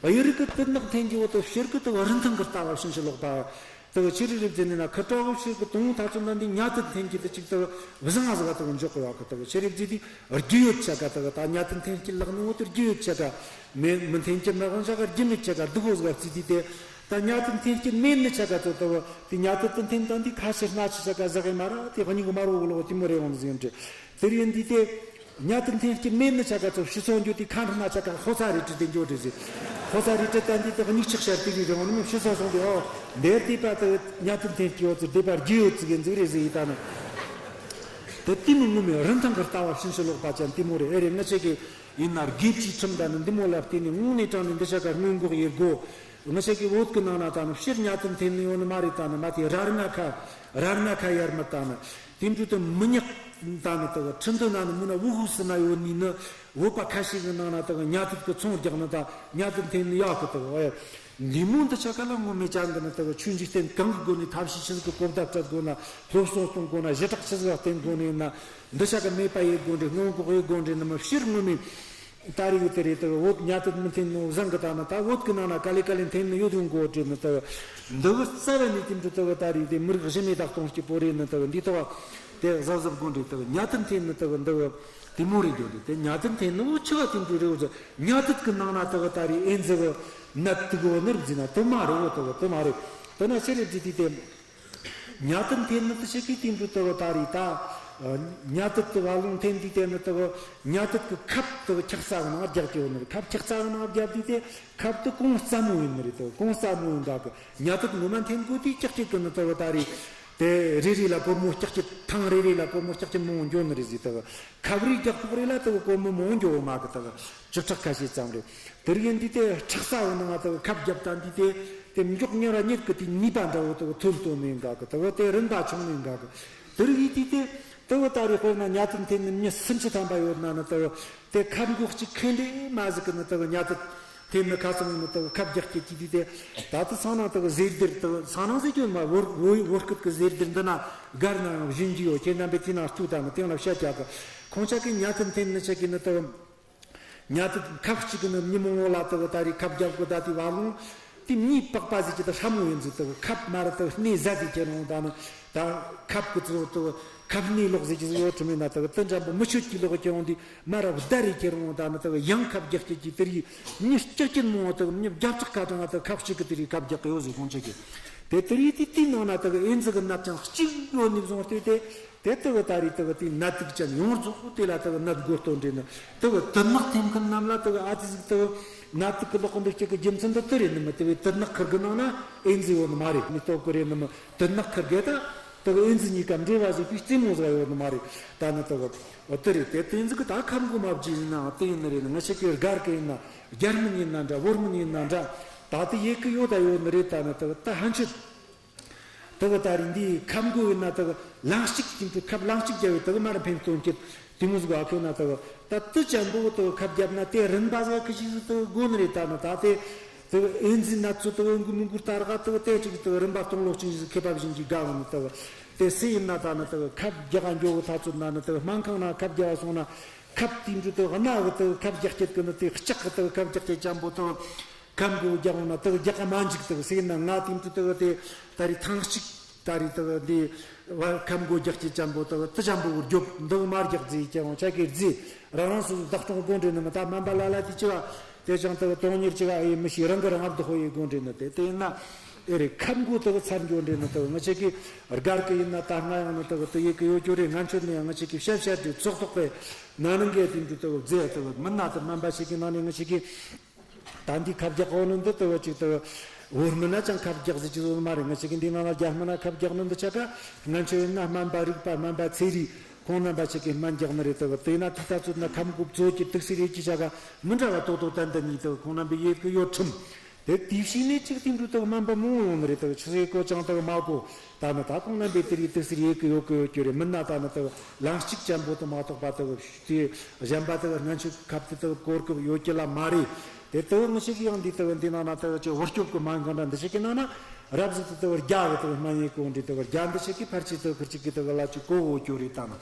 གཡུ་རིག་གི་དུ་ནག་འཐེན་གྱི་འོ་དུ་ཕྱིར་གི་དག་རིན་ཐང་གི་ལྟ་བ་ཕྱིན་ཅི་ལོག་པ། དག་ཆི་རིག་རིག་ཟེར་ནས་ན་ཁི་ཏྲ་བོ་ཕྱིར་གི་དུང་ཐ་ཚོ་ན་འདི་ཉ་དུ་འཐེན་གྱི་དུ་ཅིག་དག་བཟང་ང་ཟིག་དག་འཇོག་གི་བ་གི་དག་ཆི་རིག་ཟེར་དེ། རྒྱུ་ཡོད་ཆ་ག་དག་ད་ཉ་དུ་འཐེན་སྐྱེད་ལག་ནི་འོ་དུ་རྒྱུ་ཡོད་ཆ་ག་མེད་མི་འཐེན་སྐྱེད་མི་དབང་ཆ་ག་རྒྱུ་མེད་ཆ་ག་སྡུག་གོ་ཟིག་ག་རྩིས་དུས་དེ་ད་ཉ་དུ་འཐེན་སྐྱེད་མེད་ནི་ཆ་ག་ཚོ་དག་དེ་ཉ་དུ་དུ་འཐེན་དང་དེ་ཁ་ཕྱིར་སྣ་ཆུ་ཆ་ག་ཟག་གི་མ་ར་དེ་གཉིས་གི་མ་རོ་གི་ལོག་དེ་མོ་རེ་འོང་ཟིག་འདྲི་དེ་རེད་འདི་དེ་ཉ་དུ་འཐེན་སྐྱེད་མེད་ནི་ཆ་ག་ཚོ་ཕྱི་སོང་འགྱོ་དེ་ཁ་འཕྲི་ན་ཆ་ག་ཧོ་ཚ་རེ་དྲི་དེ་འགྱོ་དྲི་ཟིག་ཧོ་ཚ་རེ་དྲི་ད་འདི་དག་གཉིས་ཆག་ཤར་དེ་རེ་རེ་འོང་ནི་མི་ཕྱི་སོང་སོང་དེ་ཨོ་འདིར་དེ་པ་དག་ཉ་དུ་འཐེན་སྐྱེད་འོ་ཚོ་དེ་པ་རྒྱུ་ཡོད་ཚིག་གི་འཛུགས་རེ་ཟིག་ཡིན་ད་ནི། དེ་དེ་མི་ངོ་མའི་རིན་ཐང་གི་ལྟ་བ་ཕྱིན་ཅི་ལོག་པ་ཅན་དེ་མོ་རེད། ཨེ་རེད། ང་ཆེ་གི་ཡིན་ན་དགེ་བཅུའི་ཁྲིམས་དང་ནི་འདི་མོ་ལ་བརྟེན་ནས་དངོས་གནས་དྲང་ནས་འདི་ཆ་ག་སྔོན་འགོག་ཡེད་དགོ། ང་ཆེ་གི་བོད་ཀྱི་ནང་ན་ད་ནི་ཕྱིར་ཉ་དུ་འཐེན་ནི་ཡོད་ནི་མ་རེད། ད་ནི་མ་དེ་རར་ང་ཁ་རར་ང་ཁ་ཡར་མར་ད་ནི་དེ་འདྲ་དུ་མི་ཉག་ད་ནི་དག་ཁྲི་འདི་ན་ནི་མི་ན་ཝུ་ཧུ་སི་ན་ཡོད་ནི་ནི་བོད་པ་ཁ་ཤས་ཀྱི་ནང་ན་དག་ཉ་དུ་གི་ཚོང་རྒྱག་ནི་ད་ཉ་དུ་འཐེན་ནི་ཡག་གི་དག་ཨེ། འདི་མོ་འདི་ཆ་ག་ལ་ངོ་མེད་ཅང་གི་ནི་དག་ཆོས་འཇིག་རྟེན་གང་གི་སྒོ་ནས་ཐབས་ཤེས་ཆི་ཟིག་གི་གོ་བརྡ་སྤྲད་དགོས་ན་སློབ་གསོ་གཏོང་དགོས་ན་ཞི་དྲག་ཆི་ཟིག་ག་བརྟེན་དགོས་ནི་ཡིན་ན་འདི་ཆ་ག་མེད་པ་ཡེད་དགོས་འདྲི་སྔོན་འགོག་ཡེད་དགོས་འདྲི་ནི་མི་ཕྱིར་ངོ་མེད་ད་རེས་ཡོད་དེ་རེད། དག་བོད་ཉ་དུ་མི་འཐེན་ནོ་བཟང་གི་ད་ནི་ད་བོད་གི་ནང་ན་ག་ལེ་ག་ལེ་འཐེན་ནི་ཡོད་ཡོང་གོ་འདྲི་ནི་དག་འདི་གི་རྩ་བ་ནས་དེ་འདྲི་དག་ད་རེས་དེ་མི་རིགས་གཞི་མེད་དག་གཏོང་སྐྱིད་པོ་རེད་ནི་དག་འདི་དག་དེ་གཟབ་གཟབ་དགོས་འདྲི་དག་ཉ་དུ་འཐེན་ནི་དག་འདི་གི་དེ་མོ་རེད་འགྱོ་དེ་དེ་ཉ་དུ་འཐེན་ནི་འུ་ཆི་བ་དེ་འདྲི་རེད། འུ་ཆི་ཉ་དུ་གི་ནང་ན་དག་ད་རེས་ཨེ་འཛི་གི་ནད་དུ་གོ་ནི་རུ་ཟིན་ན་དུ་མ་རེད། འོ་དུ་གོ་དུ་མ་རེད། དུ་ན་ཕྱི་རེད་ཟི་དི་དེ། ཉ་དུ་འཐེན་ནི་དུ་ཞིག་གི་དེ་འདྲ་དུ་གོ་ད་རེད་ད། ཉ་དུ་དུ་བ་ལུང་འཐེན་དི་དེ་ནི་དུ་གོ་ཉ་དུ་གི་ཁབ་དུ་འཁྱག་ས་གི་ནང་རྒྱག་གི་ཡོད་ནི་རེད། ཁབ་འཁྱག་ས་གི་ནང་རྒྱབ་དི་དེ་ཁབ་དུ་གོང་རྩ་མོ་ཡིན་ནི་རེད། དུ་གོང་རྩ་མོ་ཡིན་འདྲ་གི་ཉ་དུ་ངོ་མ་འཐེན་དགོས་དི་ལྕགས་ཀྱི་གི་ནི་དུ་གོ་ད་རེད། དེ་རེ་རེ་ལ་སྒོར་མོ་ལྕགས་ཀྱི་ཐང་རེ་རེ་ལ་སྒོར་མོ་ལྕགས་ཀྱི་མང་འགྱོ་ནི་རེད་ཟི་དུ་གོ་ཁབ་རེ་རྒྱག་ཕོག་རེ་ལ་དུ་གོ་སྒོར་མོ་མང་འགྱོ་མ་གི་དུ་གོ་བཅུ་ཕྲག་ཁ་ཤས་ཙམ་རེད། དེ་རིང་འདི་དེ་ཁྲག་ས་བོ་ནང་དུ་ཁབ་བརྒྱབ་དང་འདི་དེ་དེ་མགྱོགས་མྱུར་ར་གཉིད་ཀྱི་དེ་ནུས་པ་འདྲ་བོ་དུ་ཐོན་ཐོན་ནས་འགག་གི་དུ་དེ་རིན་པ་ཆུང་ནས་འགག་གི་དེ་རིང་འདི་དེ་དུ་ད་རེས་དཔེར་ན་ཉ་དུ་འཐེན་ནས་མྱི་སུམ་ཅུ་ཐམ་པ་ཡོད་ན་ནི་དུ་དེ་ཁབ་མགོ་གཅིག་ཁེ་འདྲེ་མ་ཟིག་གི་ནི་དུ་ཉ་དུ་ དེ་ནི་ཁ་སང་ནི་དག་ཁབ་རྒྱག་སྐད་ཀྱི་དུས་དེ། ད་དུ་སང་ནང་དག་ཟེར་སྡེར་དག་སང་ནང་ཟེར་རྒྱུ་མ་བོར་བོ་བོར་སྐད་ཀྱི་ཟེར་སྡེར་འདི་ན་སྒར་ན་ཡང་བཞིན་གྱི་ཡོད། ཁྱེད་རྣམ་པས་དེ་ན་ལྟོས་དང་ནི་དེང་ལ་བཤད་རྒྱག་གི། ཁོང་ཅག་གི་ཉལ་ཐུན་འཐེན་ནི་ཅག་གི་ནི་དག་ཉལ་ཐུན་ཁབ་གཅིག་གི་ནི་ཉིན་མོ་ངོ་ལ་དག་ད་རེས་ཁབ་རྒྱག་གི་ད་དེ་བ་ལོང་དེ་མྱི་པགས་པ་ཟེར་གྱི་དག་ཧྲ་མོ་ཡིན་ཟིག། དག་ཁབ་མ་ར་དག་སྣེ་ཟ་ཟིག་ཁྱེད་རང་ད་ནི་ད་ཁབ་གི་ཚོ་དག་ཁབ་སྣེ་ལོག་ཟེར་གྱི་ཟིག་ཡོད་ཁྲིམས་ཡིན་ན་དག་དེ་འཇམ་པོ་མི་ཆོད་ཀྱི་ལོག་ཁྱེད་རང་དེ། མ་རབས་ཟླ་རེ་ཁྱེར་འོང་ད་ནི་དག་ཡང་ཁབ་རྒྱག་སྐྱེད་ཀྱི་དེ་རིགས་མྱི་སྐྱེད་ཀྱིན་མོ་དག་མྱི་བརྒྱ་ཕྲག་ཁ་གྲངས་དག་ཁབ་གཅིག་གི་དེ་རིགས་ཁབ་རྒྱག་གི་ཡོད་ཟིག་ཁོང་ཆ་གི། དེ་དེ་རིགས་དེ་དེའི་ནང་ན་དག་ཨེ་ཛི་གི་ནད་ཅན་གཅིག་ཡོད་ནི་བཟུང་སྟེ་དེ་དེ་དག་ད་རེས་དག་དེ་ནད་དུག་ཅན་ཡོངས་རྫོགས་དེ་ལ་དག་ནད་འགོ་གཏོང་འདྲེ་ནི་དག་དུད་ནག་ཐེམ་མཁན་རྣམས་ལ་དག་ཨ་ཙི་ཟིག་དག་ནད་དུག་གི་ལོག་གི་འདུག་སྐྱེད་ཀྱི་རྒྱུ་མཚན་འདི་དེ་རེད་ནི་མི། དེ་བས་དུད་ནག་ཁུར་གི་ནང་ན་ཨེ་ཛི་ཡོད་ནི་མ་རེད། མི་སྟོབས་གི་རེད་ནི་མི། དུད་ནག་ཁུར་གི་ད། དག་ཨེ་ཛི་གཉིས་ཀ་འབྲེལ་བ་བྱེད་པའི་རྩེད་མོ་ཟིག་ཡོད་ནི་མ་རེད། ད་ནི་དག་འོ་དེ་རེད། དེ་དེ་ཟིག་གི་ད་ཁབ་མགོ་མ་བརྗེས་ཡིན་ནའང་དེ་ཡིན་ནི་རེད། ང་ཆ་གི་སྒར་གི་ཡིན་ན་རྒྱ་མི་ཡིན་ན་འདྲ་བོད་མི་ཡིན་ན་འདྲ་ད་དེ་ཡེ་གི་ཡོད་ད་ཡོད་ནི་རེད། ད་ནི་དག་ད་ཧན་ཆད་དག་ད་རེད་འདི་ཁབ་མགོ་ཡིན་ན་དག་ལང་གཅིག་གི་དུས་ཁབ་ལང་གཅིག་རྒྱབ་བས་དག་མར་འཕེན་གཏོང་གི་དེ་མོ་ཟིག་ཨ་ཁོ་ན་དག་ད་དུ་ཅན་པོ་དག་ཁབ་རྒྱབ་ན་དེ་རིན་པ་ཟིག་གི་ཞིག་ཟིག་དག་དགོ་ནི་རེད། ད་ནི་ད་དེ། དེ་ཨེ་ཛི་ནད་ཚོ་དེ་འགུ་མི་འགུ་ལྟར་ག་དེ་དེ་ཅིག་དེ་རིམ་པ་གཏོང་ལོག་ཅིག་ཟིག་མཁས་པ་བཞིན་གྱི་དགའ་བ་ནི་དེ་དེ་སུ་ཡིན་ན་ད་ནི་དེ་ཁབ་རྒྱག་ག་འགྱོ་གི་ཐག་ཚོད་ན་ནི་དེ་སྨན་ཁང་ན་ཁབ་རྒྱག་ག་སོང་ན་ཁབ་དེ་འདྲ་དེ་གནའ་གི་དེ་ཁབ་རྒྱག་སྐྱེད་ཀྱི་ནི་དེ་ལྕགས་གི་དེ་ཁབ་རྒྱག་སྐྱེད་ཅན་པོ་དེ་ཁབ་མགོ་རྒྱག་འོང་ན་དེ་རྒྱག་ག་མ་འཇུག། དེ་སུ་ཡིན་ན་ང་དེ་འདྲ་དེ་དེ་ད་རེས་ཐེངས་གཅིག་ད་རེས་དེ་འདི་བ་ཁབ་མགོ་རྒྱག་སྐྱེད་ཅན་པོ་དེ་དེ་ཅན་པོ་རྒྱོབ་འདི་མ་རྒྱག་རྫི་ཀྱང་ཆ་གི་རྫི་རང་རང་སོ་སོ་བདག་སྐྱོང་དགོ་འདྲེ་ནི་མི་ད་སྨན་པ་ལ་ལ་དེ་ཅི་བ། དེ་ཅང་དག་དོན་གཉེར་ཅི་ག་ཨེ་མི་ཤེས། རང་གི་རང་ཨབ་དུ་ཧོ་ཡེ་དགོན་འདྲེ་ནི་དེ་དེ་ཡིན་ན་ཨེ་རེད། ཁབ་མགོ་དག་ཚར་འགྱོ་འདྲེ་ནི་དག་ང་ཆ་གི་སྒར་གི་ཡིན་ན་ད་སྔ་ཡང་ནི་དག་དུ་ཡེ་གི་ཡོད་རྒྱུ་རེད། ང་ཆོད་ནི་ཡང་ང་ཆ་གི་བཤད་བཤད་དུ་ཚོགས་ཐོག་པའི་ན་ནིང་གི་དེ་འདྲ་དག་རྫས་དག་མི་ན་དུ་སྨན་པ་ཞིག་གི་ནང་ནས་ང་ཆ་གི་ད་འདི་ཁབ་རྒྱག་གོ་ནི་འདི་དག་ཅིག་དག་བོར་མི་ན་ཅང་ཁབ་རྒྱག་ཟེར་གྱི་ཡོད་མ་རེད། ང་ཆ་གི་འདི་ནང་ལ་རྒྱ་མི་ན་ཁབ་རྒྱག་ནི་འདི་ཆ་ག་ང་ཆོ་ཡིན་ན་སྨན་པ་རིག་པ་སྨན་པ་ཚེ་རིང་ཁོང་རྣམ་པ་ཞིག་གིས་སྨན་རྒྱག་ནི་རེད། དག་དེ་ན་ཐིག་ཐག་ཚོད་ན་ཁམ་གུབ་ཚོད་ཀྱི་དུག་སེལ་ཡོད་ཀྱི་བྱ་ག་མི་འདྲ་བ་ཏོག་ཏོག་ཏན་ཏན་ནི་དག་ཁོང་རྣམ་པའི་ཡོད་ཀྱི་ཡོད་ཁྲིམས། དེ་དེ་བཞིན་ནས་གཅིག་དེ་འདྲ་དག་སྨན་པ་མང་བོ་ཡོང་ནི་རེད། དག་ཆི་ཟེར་གོ་ཅང་དག་མ་གོ། ད་ནི་ད་ཁོང་རྣམ་པའི་དེ་རིགས་དུག་སེལ་ཡོད་ཀྱི་ཡོད་ཀྱི་ཡོད་ཀྱི་རེད། མི་ན་ད་ནི་དག་ལང་གཅིག་ཅན་པོ་དུ་མ་གཏོགས་པ་དག་དེ་གཞན་པ་དག་སྔན་ཆད་ཁབ་དེ་དག་གོར་གི་ཡོད་ཀྱི་ལ་མ་རེད། དེ་དག་ངི་ཞིག་ཡང་འདི་དག་འདི་ནང་ན་དག་ཅིག་བུ་སྐྱོབ་ཀྱི་སྨན་ཁང་འདྲ་འདི་ཞིག་གི་ནང་ན་རབ་ཟིག་དེ་དག་རྒྱ་གི་དག་སྨན་ཡིན་གོ་འདི་དག་རྒྱ་འདི་ཞིག་གི་ཕར་ཆེ་དག་ཁུར་ཅིག་གི་དག་ལ་ཅིག་གོ་འོ་ཀྱོ་རེད། ད་ནི་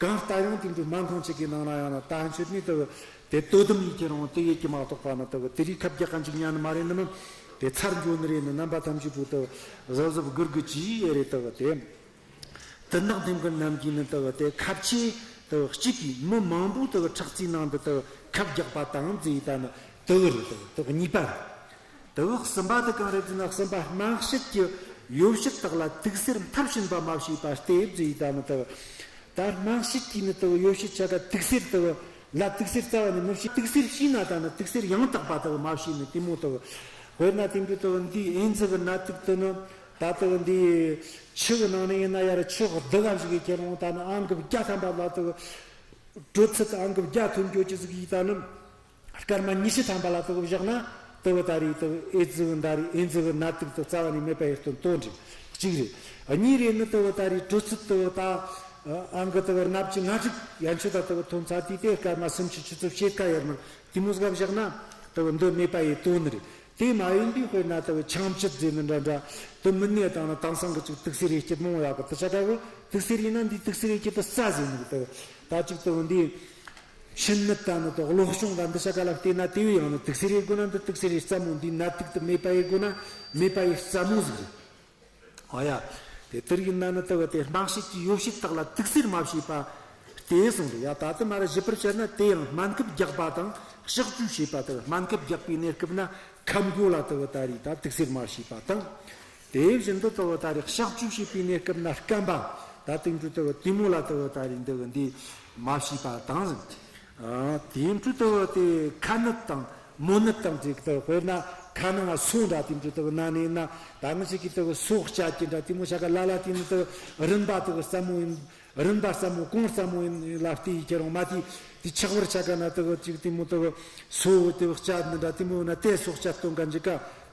གང་ལྟར་ཡང་དེ་འདྲའི་སྨན་ཁང་ཅིག་གི་ནང་ན་ཡང་ན་ད་ཧན་ཆོད་ནི་དག་དེ་དོ་དམ་ཡིན་གྱི་རུང་དེ་ཡོད་ཀྱི་མ་གཏོགས་པ་ནི་དག་དེ་རིགས་ཁབ་རྒྱག་ག་འཇིག་ཉན་ནི་མ་རེད། ནི་མིན་དེ་ཚར་འགྱོ་ནི་རེད། ནི་རྣམ་པ་ཐམས་ཅད་པོ་དག་གཟབ་གཟབ་སྒུར་དགོས་ཀྱི་ཡོད་རེད། དག་དེ། དུད་ནག་འཐེན་མཁན་རྣམས་ཀྱིས་ནི་དག་དེ་ཁབ་ཆེ་དག་གཅིག་གིས་མི་མང་པོ་དག་ཁྲག་རྩའི་ནང་དུ་དག་ཁབ་རྒྱག་པ་དང་ཟེར་ཡི་ད་ནི་དག་རེད། དག་དག་གཉིས་པ་རེད། དག་གསུམ་པ་དེ་གང་རེད་ཟེར་ན་གསུམ་པ་སྨན་དཔྱད་ཀྱི་ཡོ་བྱད་དག་ལ་དུག་སེལ་མཐར་ཕྱིན་པ་མ་བྱས་པ་སྟེ་ཟེར་ཡི་ད་ནི་དག་ད་སྨན་དཔྱད་ཀྱིས་ནི་དག་ཡོ་བྱད་ཆ་ག་དུག་སེལ་དག་ལ་དུག་སེལ་རྩ་བ་ནས་མི་བྱེད། དུག་སེལ་བྱས་ན་ད་ནི་དུག་སེལ་ཡང་དག་པ་དག་མ་བྱས་ནས་དེ་མོ་དག་དཔེར་ན་དེ་འདྲ་དག་འདིའི་ཨེ་ཛི་གི་ནད་དུག་དེ་ནི། ད་ལྟ་འདི་ཆུ་གི་ནང་ནས་ཡིན་ན་ཡར་ཆུ་བདུ་ག་ཞིག་གི་ཁྱེར་འོང་ད་ནི་ཨང་ཀི་བརྒྱ་ཐམ་པ་ལ་དུ་དྲོད་ཚད་ཨང་ཀི་བརྒྱ་ཐོན་འགྱོ་ཅི་ཟིག་ཡིན། ད་ནི་སྐར་མ་ཉི་ཤུ་ཐམ་པ་ལ་དུ་བཞག་ན་དུ་ད་རེས་དུ་ཨེ་ཙི་གི་ད་རེས་ཨེ་ཙི་གི་ནད་དུག་དུ་རྩ་བ་ནས་མེད་པ་ཡེ་སྟོན་དོན་འགྲིག་གཅིག་རེད། གཉིས་རེད་ནི་དུ་ད་རེས་དྲོད་ཚད་དུ་ད་ཨང་ཀི་དུ་ལྔ་བཅུ་ང་དྲུག་ཡན་ཆད་ད་དུ་ཐོན་ཚར་དུས་དེ་སྐར་མ་སུམ་ཅུ་ཆུ་ཚོད་ཕྱེད་ཀ་ཡར་མར་དེ་མོ་ཟིག་བཞག་ན་དུ་འདི་མེད་པ་ཡེ་སྟོན་ནི་རེད། དེ་མ་ཡིན་དུས་དཔེར་ན་དག་ཆང་བཅུད་ཟེར་ནི་འདྲ་འདྲ་དུ་མི་ནས་དང་ནི་དེང་སང་གི་ཅིག་དུག་སེལ་རེ་སྐྱེད་མང་ཡག་གི་དུ་ཆ་ག་གི་དུག་སེལ་ཡིན་ན་འདི་དུག་སེལ་རེ་སྐྱེད་དུ་རྩ་ཟེར་ནི་གི་དུ་ད་ཅིག་དུ་འདི་ཕྱི་ནད་དང་ནི་དུ་གློ་གཤོང་དང་འདི་ཆ་ག་ལ་བལྟས་ན་དེ་བས་ཡང་ནི་དུག་སེལ་རེ་དགོས་ན་འདི་དུག་སེལ་རེ་རྩ་མོ་འདི་ནད་དུག་དུ་མེད་པ་ཡེ་དགོས་ན་མེད་པ་ཡེ་རྩ་མོ་ཟིག་རེད། ཨོ་ཡ། དེ་དུར་ཡིན་ན་ནི་དུ་དེ་སྨན་དཔྱད་ཀྱི་ཡོ་བྱད་དག་ལ་དུག་སེལ་མ་བྱས་པ་སྟེ་གསུངས་རེད་ཡ། ད་དུ་མ་ར་ཞིབ་པར་བཤད་ན་དེ་ཡང་སྨན་ཁབ་རྒྱག་པ་དང་གཤག་བཅོས་བྱས་པ་དང་སྨན་ཁབ་རྒྱག་པའི་གནས་སྐབས་ན་ཁབ་མགོ་ལ་དུ་ད་རེས་ད་དུག་སེལ་མ་བྱས་པ་དང་། དེ་བཞིན་དུ་དུ་ད་རེས་གཤག་བཅོས་བྱས་པའི་གནས་སྐབས་ན་སྐམ་པ་ད་དུང་དུ་དུ་དེ་མོ་ལ་དུ་ད་རེས་འདི་འདི་མ་བྱས་པ་དང་། དེ་འཕྲོ་དུ་དེ་ཁ་ནད་དང་མོ་ནད་དང་ཅིག་དུ་དཔེར་ན་ཁ་ནང་ང་སོ་འདྲ་དེ་འཕྲོ་དུ་ན་ནས་ན་ད་ང་ཅིག་གིས་དུ་སོ་བཅད་ཀྱི་འདྲ་དེ་མོ་བྱ་ག་ལ་ལ་དེ་ནི་དུ་རིན་པ་དུ་ཟབ་མོ་ཡིན། རིན་པ་ཟབ་མོ་གོང་ཟབ་མོ་ཡིན་ལ་བལྟས་ཡི་ཁྱེར་འོང་མ་དེ་དེ་ཆག་བར་བྱ་ག་ན་དུ་ཅིག་དེ་མོ་དུ་སོ་དུ་བཅད་ནི་འདྲ་དེ་མོ་ན་དེ་སོ་བཅད་གཏོང་ག་འཇིག་ག་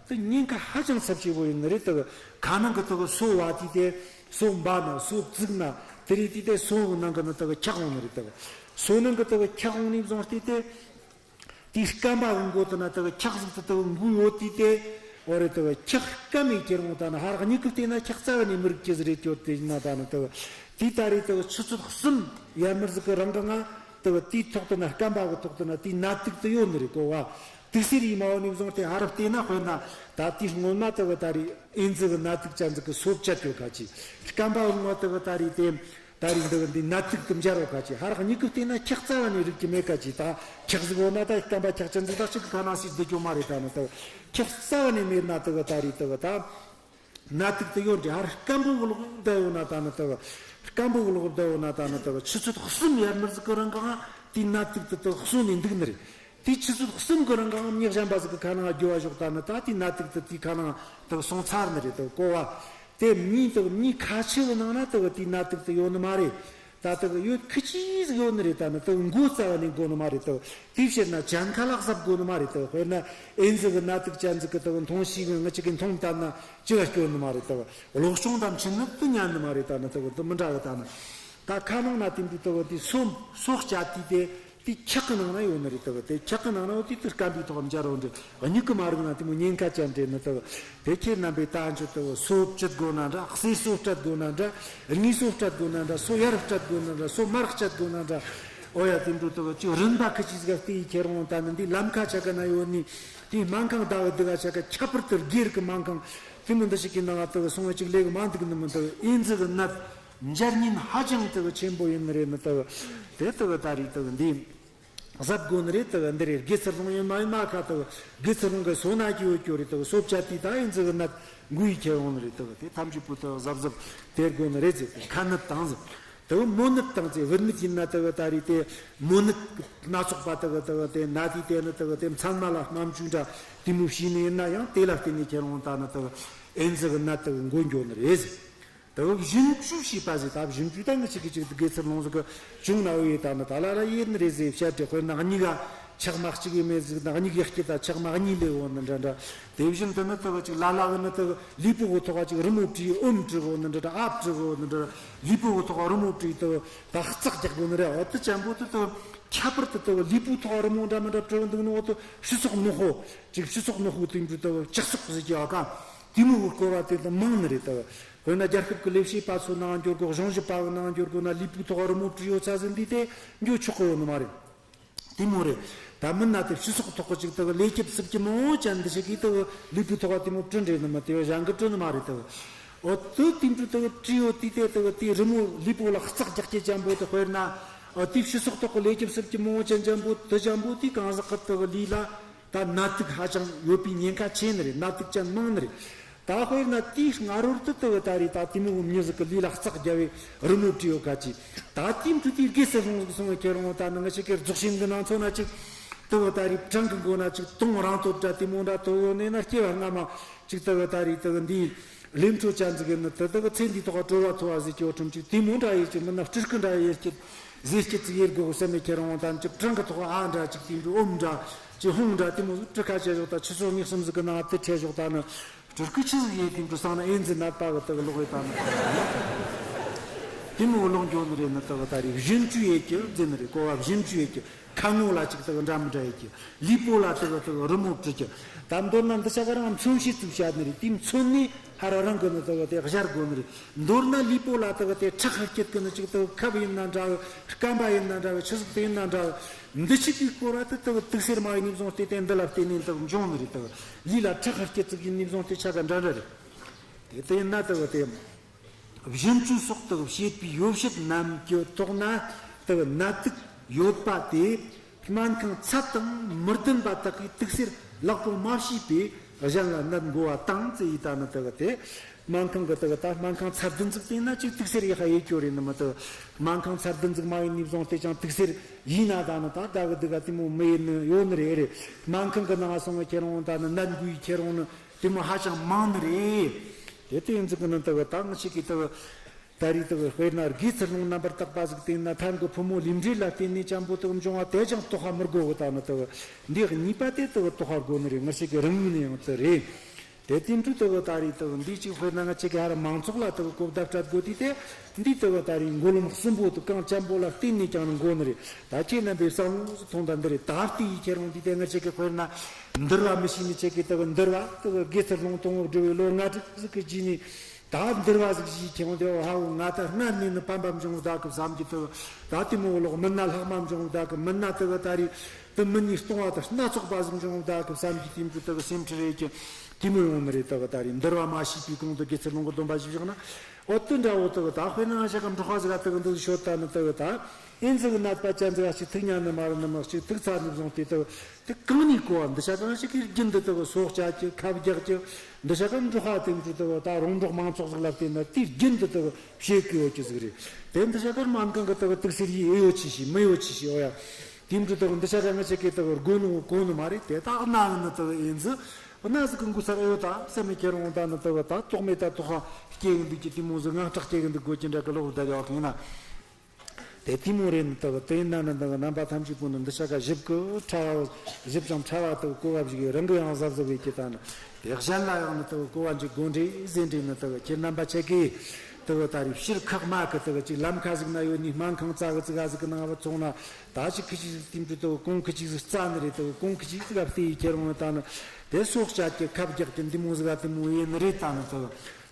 དུ་ཉེན་ཁ་ཧ་ཅང་ཚབས་ཆེ་བོ་ཡིན་ནི་རེད། དུ་ཁ་ནང་གི་དུ་སོ་བ་དེ་དེ་སོ་འབའ་ན་སོ་བཙུགས་ན་དེ་རེད། དེ་དེ་སོ་ནང་གི་ནི་དུ་འཁྱག་འོང་ནི་རེད། དུ་སོ་ནང་གི་དུ་འཁྱག་འོང་ནས་བཟུང་སྟེ་དེ། དེའི་སྐམ་པ་གི་མགོ་དེ་ན་དེ་གི་འཁྱག་ཟིག་དེ་དེ་གི་མགོ་ཡོད་དུས་དེ། འོ་རེད། དེ་གི་འཁྱག་སྐམ་མེད་ཁྱེར་འོང་ད་ནི་ཧ་རག་མྱིག་གིས་བལྟས་ན་འཁྱག་རྩ་བ་ནས་མི་རིག་གི་ཟིག་རེད། གྱོད་དེ་ཡིན་ན་ད་ནི་དེ་གི་དེའི་ད་རེས་དེ་གི་ཆུ་ཚོད་གསུམ་ཡར་མར་ཟིག་གི་རིང་གི་ང་དེ་གི་དེའི་ཐོག་དེ་ན་སྐམ་པ་གི་ཐོག་དེ་ན་དེའི་ནད་དུག་དེ་ཡོད་ནི་རེད་གོ་བ། དུག་སེལ་ཡིན་མ་བོ་ནས་བཟུང་སྟེ་ཧ་རག་བལྟས་ན། དཔེར་ན་ད་དེའི་སྔོན་མ་དེ་གི་ད་རེས་ཨེ་ཛི་གི་ནད་དུག་ཅན་ཟིག་གི་སོ་བཅད་ཡོད་ཁ་ཅིག་སྐམ་པ་གི་ངོ་དེ་གི་ད་རེས་དེ། ད་རེས་འདི་འདི་ནད་དུག་དེ་འབྱར་བ་ཁ་ཅིག་ཧ་རག་མྱིག་གིས་བལྟས་ན་འཁྱག་རྩ་བ་ནས་རིག་གི་མེད་ཁ་ཅིག་ད་འཁྱག་ཟིག་ཡོད་ན་ད་སྐམ་པ་འཁྱག་ཅན་འདི་དག་ཅིག་གི་ཁ་ནང་སྲིད་བསྡད་རྒྱུ་མ་རེད། ད་ནི་དག་འཁྱག་རྩ་བ་ནས་མེད་ན་དག་ད་རེས་དག་ད་ནད་དུག་དེ་ཡོད་འདྲ། ཧ་རག་སྐམ་པོ་གི་ལོག་བསྡད་ཡོད་ན་ད་ནི་དག་སྐམ་པོ་གི་ལོག་བསྡད་ཡོད་ན་ད་ནི་དག་ཆུ་ཚོད་གསུམ་ཡར་མར་ཟིག་གི་རིང་གང་དེའི་ནད་དུག་དེ་དག་གསོ་ནས་འདུག་ནི་རེད། དེའི་ཆུ་ཚོད་གསུམ་གི་རིང་གང་མྱི་གཞན་པ་ཟིག་གི་ཁ་ནང་རྒྱུ་བ་ཞོག་ད་ནི་ད་དེའི་ནད་དུག་དེ་དེའི་ཁ་ནང་དག་སོང་ཚར་ནི་རེད། དག་གོ་བ། དེ་མྱི་དག་མྱི་ཁ་ཆེ་བའི་ནང་ན་དག་དེའི་ནད་དུག་དེ་ཡོད་ནི་མ་རེད། ད་དག་ཡོད་ཁི་ཅི་ཟིག་ཡོད་ནི་རེད། ད་ནི་དག་མགོ་རྩ་བ་ནས་འགོ་ནི་མ་རེད། དག་དེའི་ཕྱིར་ན་གྱངས་ཁ་ལ་གཟབ་དགོ་ནི་མ་རེད། དག་དཔེར་ན་ཨེ་ཛི་གི་ནད་དུག་ཅན་ཟིག་གི་དག་མཐོང་ཤེས་གི་ང་ཅིག་གི་མཐོང་བཏང་ན་ཅི་ག་སྐྱོ་ནི་མ་རེད། དག་གློ་གཅོང་དང་མཆིན་ནད་དུ་ཉན་ནི་མ་རེད། ད་ནི་དག་དུ་མི་འདྲ་གི་ད་ནི་ད་ཁ་ནང་ན་དེ་འདྲ་དག་དེ་སོ་སོ་སྐྱ་དེ་དེ། དེ་འཁྱག་གི་ནང་ན་ཡོད་ནི་རེད། དག་དེ་འཁྱག་གི་ནང་ན་ཡོད་དེ་དེ་སྐམ་པའི་ཐོག་འབྱར་རོ་འདྲ། མྱིག་གིས་མ་རིག་ན་དེ་མོ་ཉེན་ཁ་ཅན་འདྲ་ནི་དག་དེ་ཁྱེད་རྣམ་པས་ད་འཇུ་དག་སོ་བཅད་དགོ་ན་འདྲ། གསེར་སོ་སྤྲད་དགོ་ན་འདྲ། དངུལ་སོ་སྤྲད་དགོ་ན་འདྲ། སོ་ཡར་སྤྲད་དགོ་ན་འདྲ། སོ་མར་སྤྲད་དགོ་ན་འདྲ། ཨོ་ཡ་དེ་འདྲ་དག་ཅིག་རིན་པ་ཁི་ཅི་ཟིག་ག་བལྟས་ཡི་ཁྱེར་འོང་ད་ནི་འདི་ལམ་ཁ་ཆ་ག་ན་ཡོད་ནི་དེ་སྨན་ཁང་ད་གི་འདི་ག་ཆ་ག་ཁྱད་པར་དུ་སྒེར་གི་སྨན་ཁང་དེ་མོ་འདི་ཞིག་གི་ནང་ང་དག་སོང་བ་ཅིག་ལས་གི་མ་འདུག་ནི་མི་འདུག་ཨེ་ཛི་གི་ནད། འབྱར་ཉེན་ཧ་ཅང་དག་ཆེན་པོ་ཡིན་ནི་རེད། ནི་དག་དེ་དག་ད་རེས་དག་འདི་གཟབ་དགོ་ནི་རེད། དག་འདི་རེད། དགེ་ཚུལ་སློང་ཡིན་མ་ཡིན་མ་ཁ་དག་དགེ་ཚུལ་སློང་གི་སོ་ན་གི་ཡོད་ཀྱོ་རེད། དག་སོ་བཅད་དེ་ད་ཨེ་ཛི་གི་ནད་འགོས་ཡི་ཁྱེར་འོང་ནི་རེད། དག་དེ་ཐམས་ཅད་པོ་དག་གཟབ་གཟབ་དེར་དགོ་ནི་རེད་ཟེར། ཁ་ནད་དང་ཟེར། དག་མོ་ནད་དང་ཟེར། བུད་མེད་ཡིན་ན་དག་ད་རེས་དེ་མོ་ནད་སྣ་ཚོགས་པ་དག་དག་དེ་ན་དེ་དེ་ནི་དག་དེ་མཚན་མ་ལ་སྨན་བཅོས་འདྲ་དེ་མོ་བྱས་ནི་ཡིན་ན་ཡང་དེ་ལ་བརྟེན་ནས་ཁྱེར་འོང་ད་ནི་དག་ཨེ་ཛི་གི་ནད་དག་འགོས་འགྱོ་ནི་རེད་ཟེར། དེ་བ་བཞིན་བཅོས་བྱས་པ་ཟེར། ད་བཞིན་བཅོས་ད་ང་ཅིག་གི་ཅིག་དགེ་ཚུལ་སློང་ཟིག་གི་བྱུང་ན་འོ་ཡེ་ད་ནི་ད་ལ་ལ་ཡེ་ནི་རེད་ཟེར་བཤད་དེ། དཔེར་ན་མྱིག་ག་ཆག་མ་གཅིག་ཡེ་མེད་ཟིག་ན་མྱིག་ཡེ་སྐྱེ་ད་ཆག་མ་གཉིས་ལས་འོ་ནི་འདྲ་འདྲ། དེ་བཞིན་དུ་ནི་དེ་བ་ཅིག་ལ་ལ་གི་ནི་དེ་བ་ལུས་པོ་གི་ཐོག་ག་ཅིག་རི་མོ་བྲིས། ཨོམ་བྲིས་འོ་ནི་འདྲ་འདྲ། ཨ་བྲིས་འོ་ནི་འདྲ། ལུས་པོ་གི་ཐོག་ག་རི་མོ་བྲིས་དེ་བ་ད་རྩག་རྒྱག་དགོ་ནི་རེད། འོ་དེ་ཅན་པོ་དེ་དེ་བ་ཁྱད་པར་དུ་དེ་བ་ལུས་པོའི་ཐོག་ག་རི་མོ་འདྲ་མི་འདྲ་བྲིས་འོ་འདུག་ནི་འོ་དེ་སྤྱི་ཚོགས་ནག་པོ་ཅིག་སྤྱི་ཚོགས་ནག་པོ་དེ་འདྲ་དེ་བ་སྤྱི་ཚོགས་ཟེར་གྱི་ཨ་ཀ་དེ་མོ་གི་སྐོར་བ་དེ་དེ་མང་ནི་རེད། དེ་བ། དཔེར་ན་རྒྱལ་ཁབ་ཀྱི་ལས་བྱེད་པ་ཚོའི་ནང་འབྱོར་དགོ། གཞུང་ཞབས་པ་གི་ནང་འབྱོར་དགོ་ན་ལུས་པོའི་ཐོག་རི་མོ་བྲིས་ཡོད་ས་ཟིན་དུས་དེ་འགྱོ་ཆོག་གི་ཡོད་ནི་མ་རེད། དེ་མོ་རེད། ད་མིན་ན་དེ་སྤྱི་ཚོགས་ཐོག་གི་ཅིག་དེ་ལས་རྒྱུ་སྲིད་རྒྱུ་མང་བོ་ཅན་འདི་ཞིག་གིས་དེ་ལུས་པོའི་ཐོག་དེ་མོ་བྲིས་འདྲེ་ནི་མི་དེ་གཞན་གི་བྲིས་ནི་མ་རེད། དེ་འོ་དེ་དེ་འདྲ་དེ་བྲིས་ཡོད་དུས་དེ་དེ་དེ་རི་མོ་ལུས་པོ་ལ་རྩག་རྒྱག་རྒྱུ་ཅན་པོ་དེ། དཔེར་ན་ཨ་དེ་སྤྱི་ཚོགས་ཐོག་གི་ལས་རྒྱུ་སྲིད་རྒྱུ་མང་བོ་ཅན་ཅན་པོ་དེ་ཅན་པོ་དེ་གང་ཟག་གི་དེ་ལུས་ལ། ད་ནད་དུག་ཧ་ཅང་ཡོད་པའི་ཉེན་ཁ་ཆེ་ནི་རེད། ནད་དུག་ཅན་མང་ནི་རེད། ད་དཔེར་ན་དེའི་སྔ་རོལ་དུ་དེ་བ་ད་རེས་ད་དེ་མོ་གི་མྱི་ཟིག་གི་ལུས་ལ་རྩག་རྒྱབ་བའི་རི་མོ་བྲིས་ཡོད་ཁ་ཅིག་ད་དེ་འཕྲུལ་དེའི་དགེ་སློང་ཟིག་སོང་བའི་ཁྱེར་འོང་ད་ནི་ང་ཅིག་གི་རྫོགས་ཆེན་གི་ནང་ཚོ་ན་ཅིག་དེ་བ་ད་རེས་བྲང་གི་མགོ་ན་ཅིག་དུང་རིང་ཐོད་འདྲ་དེ་མོ་འདྲ་དེ་ཡོད་ནས་ན་སྐྱེ་བ་སྔ་མ་ཅིག་དེ་བ་ད་རེས་དེ་བ་འདིའི་ལས་འཕྲོ་ཅན་ཟིག་གི་ནི་དེ་དེ་བ་ཚེ་འདིའི་ཐོག་གྲོལ་བ་ཐོབ་བ་ཟིག་གི་འཕྲིན་ཅིག་དེ་མོ་འདྲ་ཡེ་ཅིག་མིན་ན་སྤྲུལ་སྐུ་འདྲ་ཡེ་ཅིག་ཟས་སྐྱིད་ཅིག་ཡེར་དགོས་བསམ་མེད་ཁྱེར་འོང་དང་ཅིག་བྲང་གི་ཐོག་ཨ་འདྲ་ཅིག་དེ་འདྲ་ཨོམ་འདྲ་ཅིག་ཧོང་འདྲ་དེ་མོ་ཟིག་སྤྲུལ་ཁ་བྱས་ཞོག་ད་ཆུ་ཚོད་གཉིས་གསུམ་ཟིག་གི་ནང་དེ་ཁྲལ་ཞོག་ད་ནི་སྤྲུལ་སྐུ་ཆི་ཟིག་ཡེ་དེ་འདྲ་སང་ན་ཨེ་ཛི་ནད་པ་གི་དག་ལོག་ཡེ་ད་ནི་དེ་མོ་ལོག་འགྱོ་ནི་རེད། ནི་དག་ད་རེས་བཞིན་བཅོས་ཡེ་རྒྱུ་ཟེར་ནི་རེད། གོ་བ་བཞིན་བཅོས་ཡེ་རྒྱུ། ཁ་ངོ་ལ་ཅིག་དག་འདྲ་མི་འདྲ་ཡེ་རྒྱུ། ལུས་པོ་ལ་དག་དག་རི་མོ་བྲི་རྒྱུ། ད་མདོར་ན་འདི་ཆ་ག་རང་མཚོན་བྱེད་ཅིག་བྱ་ནི་རེད། དེ་མཚོན་ནི་ཧ་ར་རང་གི་ནི་དག་དེ་སྦྱར་དགོས་ནི་རེད། མདོར་ན་ལུས་པོ་ལ་དག་དེ་ཁྲག་ཤར་སྐྱེད་ཀྱི་ནི་ཅིག་དག་ཁབ་ཡིན་ན་འདྲ་གི། སྐམ་པ་ཡིན་ན་འདྲ་གི། ཆུ་ཟུག་དེ་ཡིན་ན་འདྲ་གི། འདི་ཅིག་གི་སྐོར་བ་དེ་དག་དུག་སེར་མ་ཡིན་ནི་བཟུང་སྟེ་དེ་འདི་ལ་བརྟེན་ནས་དག་འབྱུང་ནི་རེད། དག་ལུས་ལ་ཁྲག་ཤར་སྐྱེད་ཅིག་ཡིན་ནི་བཟུང་སྟེ་ཆ་ག་འདྲ་འདྲ་རེད། དེ་དེ་ཡིན་ན་དག་དེ་བཞིན་བཅོས་སོགས་དག་བྱེད་པའི་ཡོ་བྱད་རྣམས་ཀྱི་ཐོག་ན་དག་ནད་དུག་ཡོད་པ་དེ། སྨན་ཁང་ཚད་དང་མི་ལྡན་པ་དག་གིས་དུག་སེལ་ལེགས་པོ་མ་བྱས་པས་གཞན་ལ་ནད་འགོ་བ་དང་ཟེར་ཡི་ད་ནི་དག་དེ། སྨན་ཁང་གི་དག་ད་སྨན་ཁང་ཚད་ལྡན་ཟིག་བལྟས་ན་ཅིག་དུག་སེལ་ཡག་ཡེ་རྒྱུ་རེད་ནི་མི་དག་སྨན་ཁང་ཚད་ལྡན་ཟིག་མ་ཡིན་ནི་བཟུང་སྟེ་ཀྱང་དུག་སེལ་ཡིན་ན་ད་ནི་ད་དག་གི་དུག་ག་དེ་མོ་མི་ཡིན་ནི་ཡོད་ནི་རེད། རེད། སྨན་ཁང་གི་ནང་སོང་བའི་ཁྱེར་འོང་ད་ནི་ནད་འགོ་ཡི་ཁྱེར་འོང་ནི་དེ་མོ་ཧ་ཅང་མང་ནི་རེད། དེ་དེ་ཡིན་ཟིག་གི་ནི་དག་ད་ང་ཞིག་གི་དག་ད་རེས་དག་དཔེར་ན་དགེ་ཚུལ་སློང་རྣམ་པར་དག་པ་ཟིག་བསྟེན་ན་ཐང་གི་ཕོ་མོ་ལུས་འབྲེལ་ལ་བརྟེན་ནས་ཅམ་པོ་དག་འབྱུང་བ་དེ་ཅང་དོགས་པ་མི་དགོ་གི། ད་ནི་དག་འདི་གཉིས་པ་དེ་དག་དོགས་པ་དགོ་ནི་རེད། ང་ཞིག་གི་རང་ངོས་ནས་ཡང་དེ་རེད། དེ་དེ་འདྲ་དེ་གི་ད་རེས་དེ་གི་འདི་གཅིག་དཔེར་ན་ང་ཅག་གི་ཧ་ར་མང་ཚོགས་ལ་དེ་གི་གོ་བརྡ་སྤྲད་དགོས་དུས་དེ། འདི་དེ་གི་ད་རེས་མགོ་ལོག་གསུམ་པོ་དེ་གང་ཅན་པོ་ལ་བརྟེན་ནས་ཀྱང་ནི་འགོ་ནི་རེད། ད་ཁྱེད་རྣམ་པས་བསམ་བློ་ཟིག་ཐོངས་དང་འདི་རེད། ད་ལྟའི་ཁྱེད་རང་འདི་དེ་ང་ཅག་གི་དཔེར་ན་འདུལ་བ་མི་ཤེས་ནི་ཅག་གི་དེ་གི་འདུལ་བ་དེ་གི་དགེ་ཚུལ་སློང་དང་པོ་འགྲོ་བའི་ལོ་ལྔ་དྲུག་ཟིག་གི་རྗེས་ནས། ད་འདུལ་བ་ཟིག་ཞིག་ཁྱེད་རང་དེ་ཧ་འོ་ང་ད་སྔར་ནས་ནི་ཕན་པ་འབྱུང་བ་ད་གི་བསམ་གྱི་དེ་གི་ད་དེ་མོ་ལོག་མིན་ན་ལྷག་མ་འབྱུང་བ་ད་གི་མིན་ན་དེ་གི་ད་རེས། དེ་མི་ནི་སྟོང་བ་དང་སྣ་ཚོགས་པ་ཟིག་འབྱུང་བ་ད་གི་བསམ་གྱི་དེ་འདྲ་དེ་གི་སེམས་ཁྲལ་རེད་ཀྱི། དེ་མོ་ཡོང་ནི་རེད། དེ་གི་ད་རེས་འདུལ་བ་མ་ཤེས་པའི་གོང་དུ་དགེ་ཚུལ་སློང་གི་སྡོམ་པ་ཞིག་བཞག་ན། འོ་དེ་འདྲ་བོ་དེ་གི་ད་དཔེར་ན་ང་ཅག་གི་འབྲོག་པ་ཟིག་ལ་དེ་གི་འདི་ཤོད་ད་ནི་དེ་གི་ད། ཨེ་ཟིག་གི་ནད་པ་ཅན་ཟིག་གཅིག་ཐུག་ཉན་ནི་མ་རེད་ནི་མི་གཅིག་ཐུག་ཚར་ནས་བཟུང་སྟེ་དེ་གི་དེ་གང་ནས་གོ་བ་འདི་ཤ་གང་ཞིག་གི་རྒྱུན་དུ་དེ་གི་སྲོག་བཅད་ཀྱི་ཁབ་རྒྱག་གི། འདི་ཤ་གང་འབྲོག་པ་དེ་འདྲ་དེ་གི་ད་རོང་འབྲོག་མང་ཚོགས་ཟིག་ལ་བལྟས་ན་དེའི་རྒྱུན་དུ་དེ་གི་བཤད་ཀྱི་ཡོད་ཀྱི་ཟིག་རེད། དེ་འདི་ཤ་གང་སྨན་ཁང་གི་དེ་གི་དུག་སེལ་ཡིས་ཨེ་ཡོད་ཆི་ཞིག་མི་ཡོད་ཆི་ཞིག་འོ་ཡ། དེ་འདྲ་དེ་གི་འདི་ཤ་གང་ང་ཅག་གི་དེ་གི་དགོས་ནོ་གོ་ནི་མ་རེད། དེ་དག་ན་ནི་དེ་གི་ཨེ་འཛི་འོ་ན་ཟིག་གི་འགོ་ཚར་ཨེ་ཡོད་ད་སེམས་མི་ཁྱེར་འོང་ད་ནི་དེ་གི་ད་ཐོག་མེད་ད་ཐོག་ཁ་སྐྱེ་གི་འདུག་ཀྱི་དེ་མོ་ཟིག་དངངས་སྐྲག་སྐྱེ་གི་འདུག་དགོས་ཀྱི་འདྲ་གི་ལོག་བསྡད་ཡོད་གི་ཡིན་ན། དེ་དེ་མོ་རེད་ནི་དག་དེ་ཡིན་ན་ནི་དག་རྣམ་པ་ཐམས་ཅད་པོ་ནི་འདི་ཤ་ཀ་ཞིབ་ཀི་ཕྲ་བ་ཞིབ་ཅིང་ཕྲ་བ་དག་གོ་བ་ཞིག་རང་གི་ཡང་གཟབ་གཟབ་ཡེད་ཀྱི་ད་ནི། དེ་གཞན་ལ་ཡང་ནི་དག་གོ་བ་འཇུག་དགོས་འདྲེ་ཟེར་འདྲེ་ནི་དག་ཁྱེད་རྣམ་པ་ཆེ་གི་དག་ད་རེས་ཕྱིར་ཁག་མ་གི་དག་ཅིག་ལམ་ཁ་ཟིག་ན་ཡོད་ནི་སྨན་ཁང་རྩ་གི་ཙི་ག་ཟིག་གི་ནང་བ་ཚོང་ན་ད་ཅིག་ཁི་ཅིག་ཟིག་དེ་འདྲ་དག་གོང་ཁི་ཅིག་ཟིག་རྩ་ནི་རེད། དག་གོང་ཁི་ཅིག་ཟིག་ག་བལྟས་ཡི་ཁྱེད་རང་ད་ནི་དེ་སྲོག་བཅད་ཀྱི་ཁབ་རྒྱག་ཀྱི་འདི་མོ་ཟིག་ག་དེ་མོ་ཡིན་ནི་རེད། ད་ནི་དག་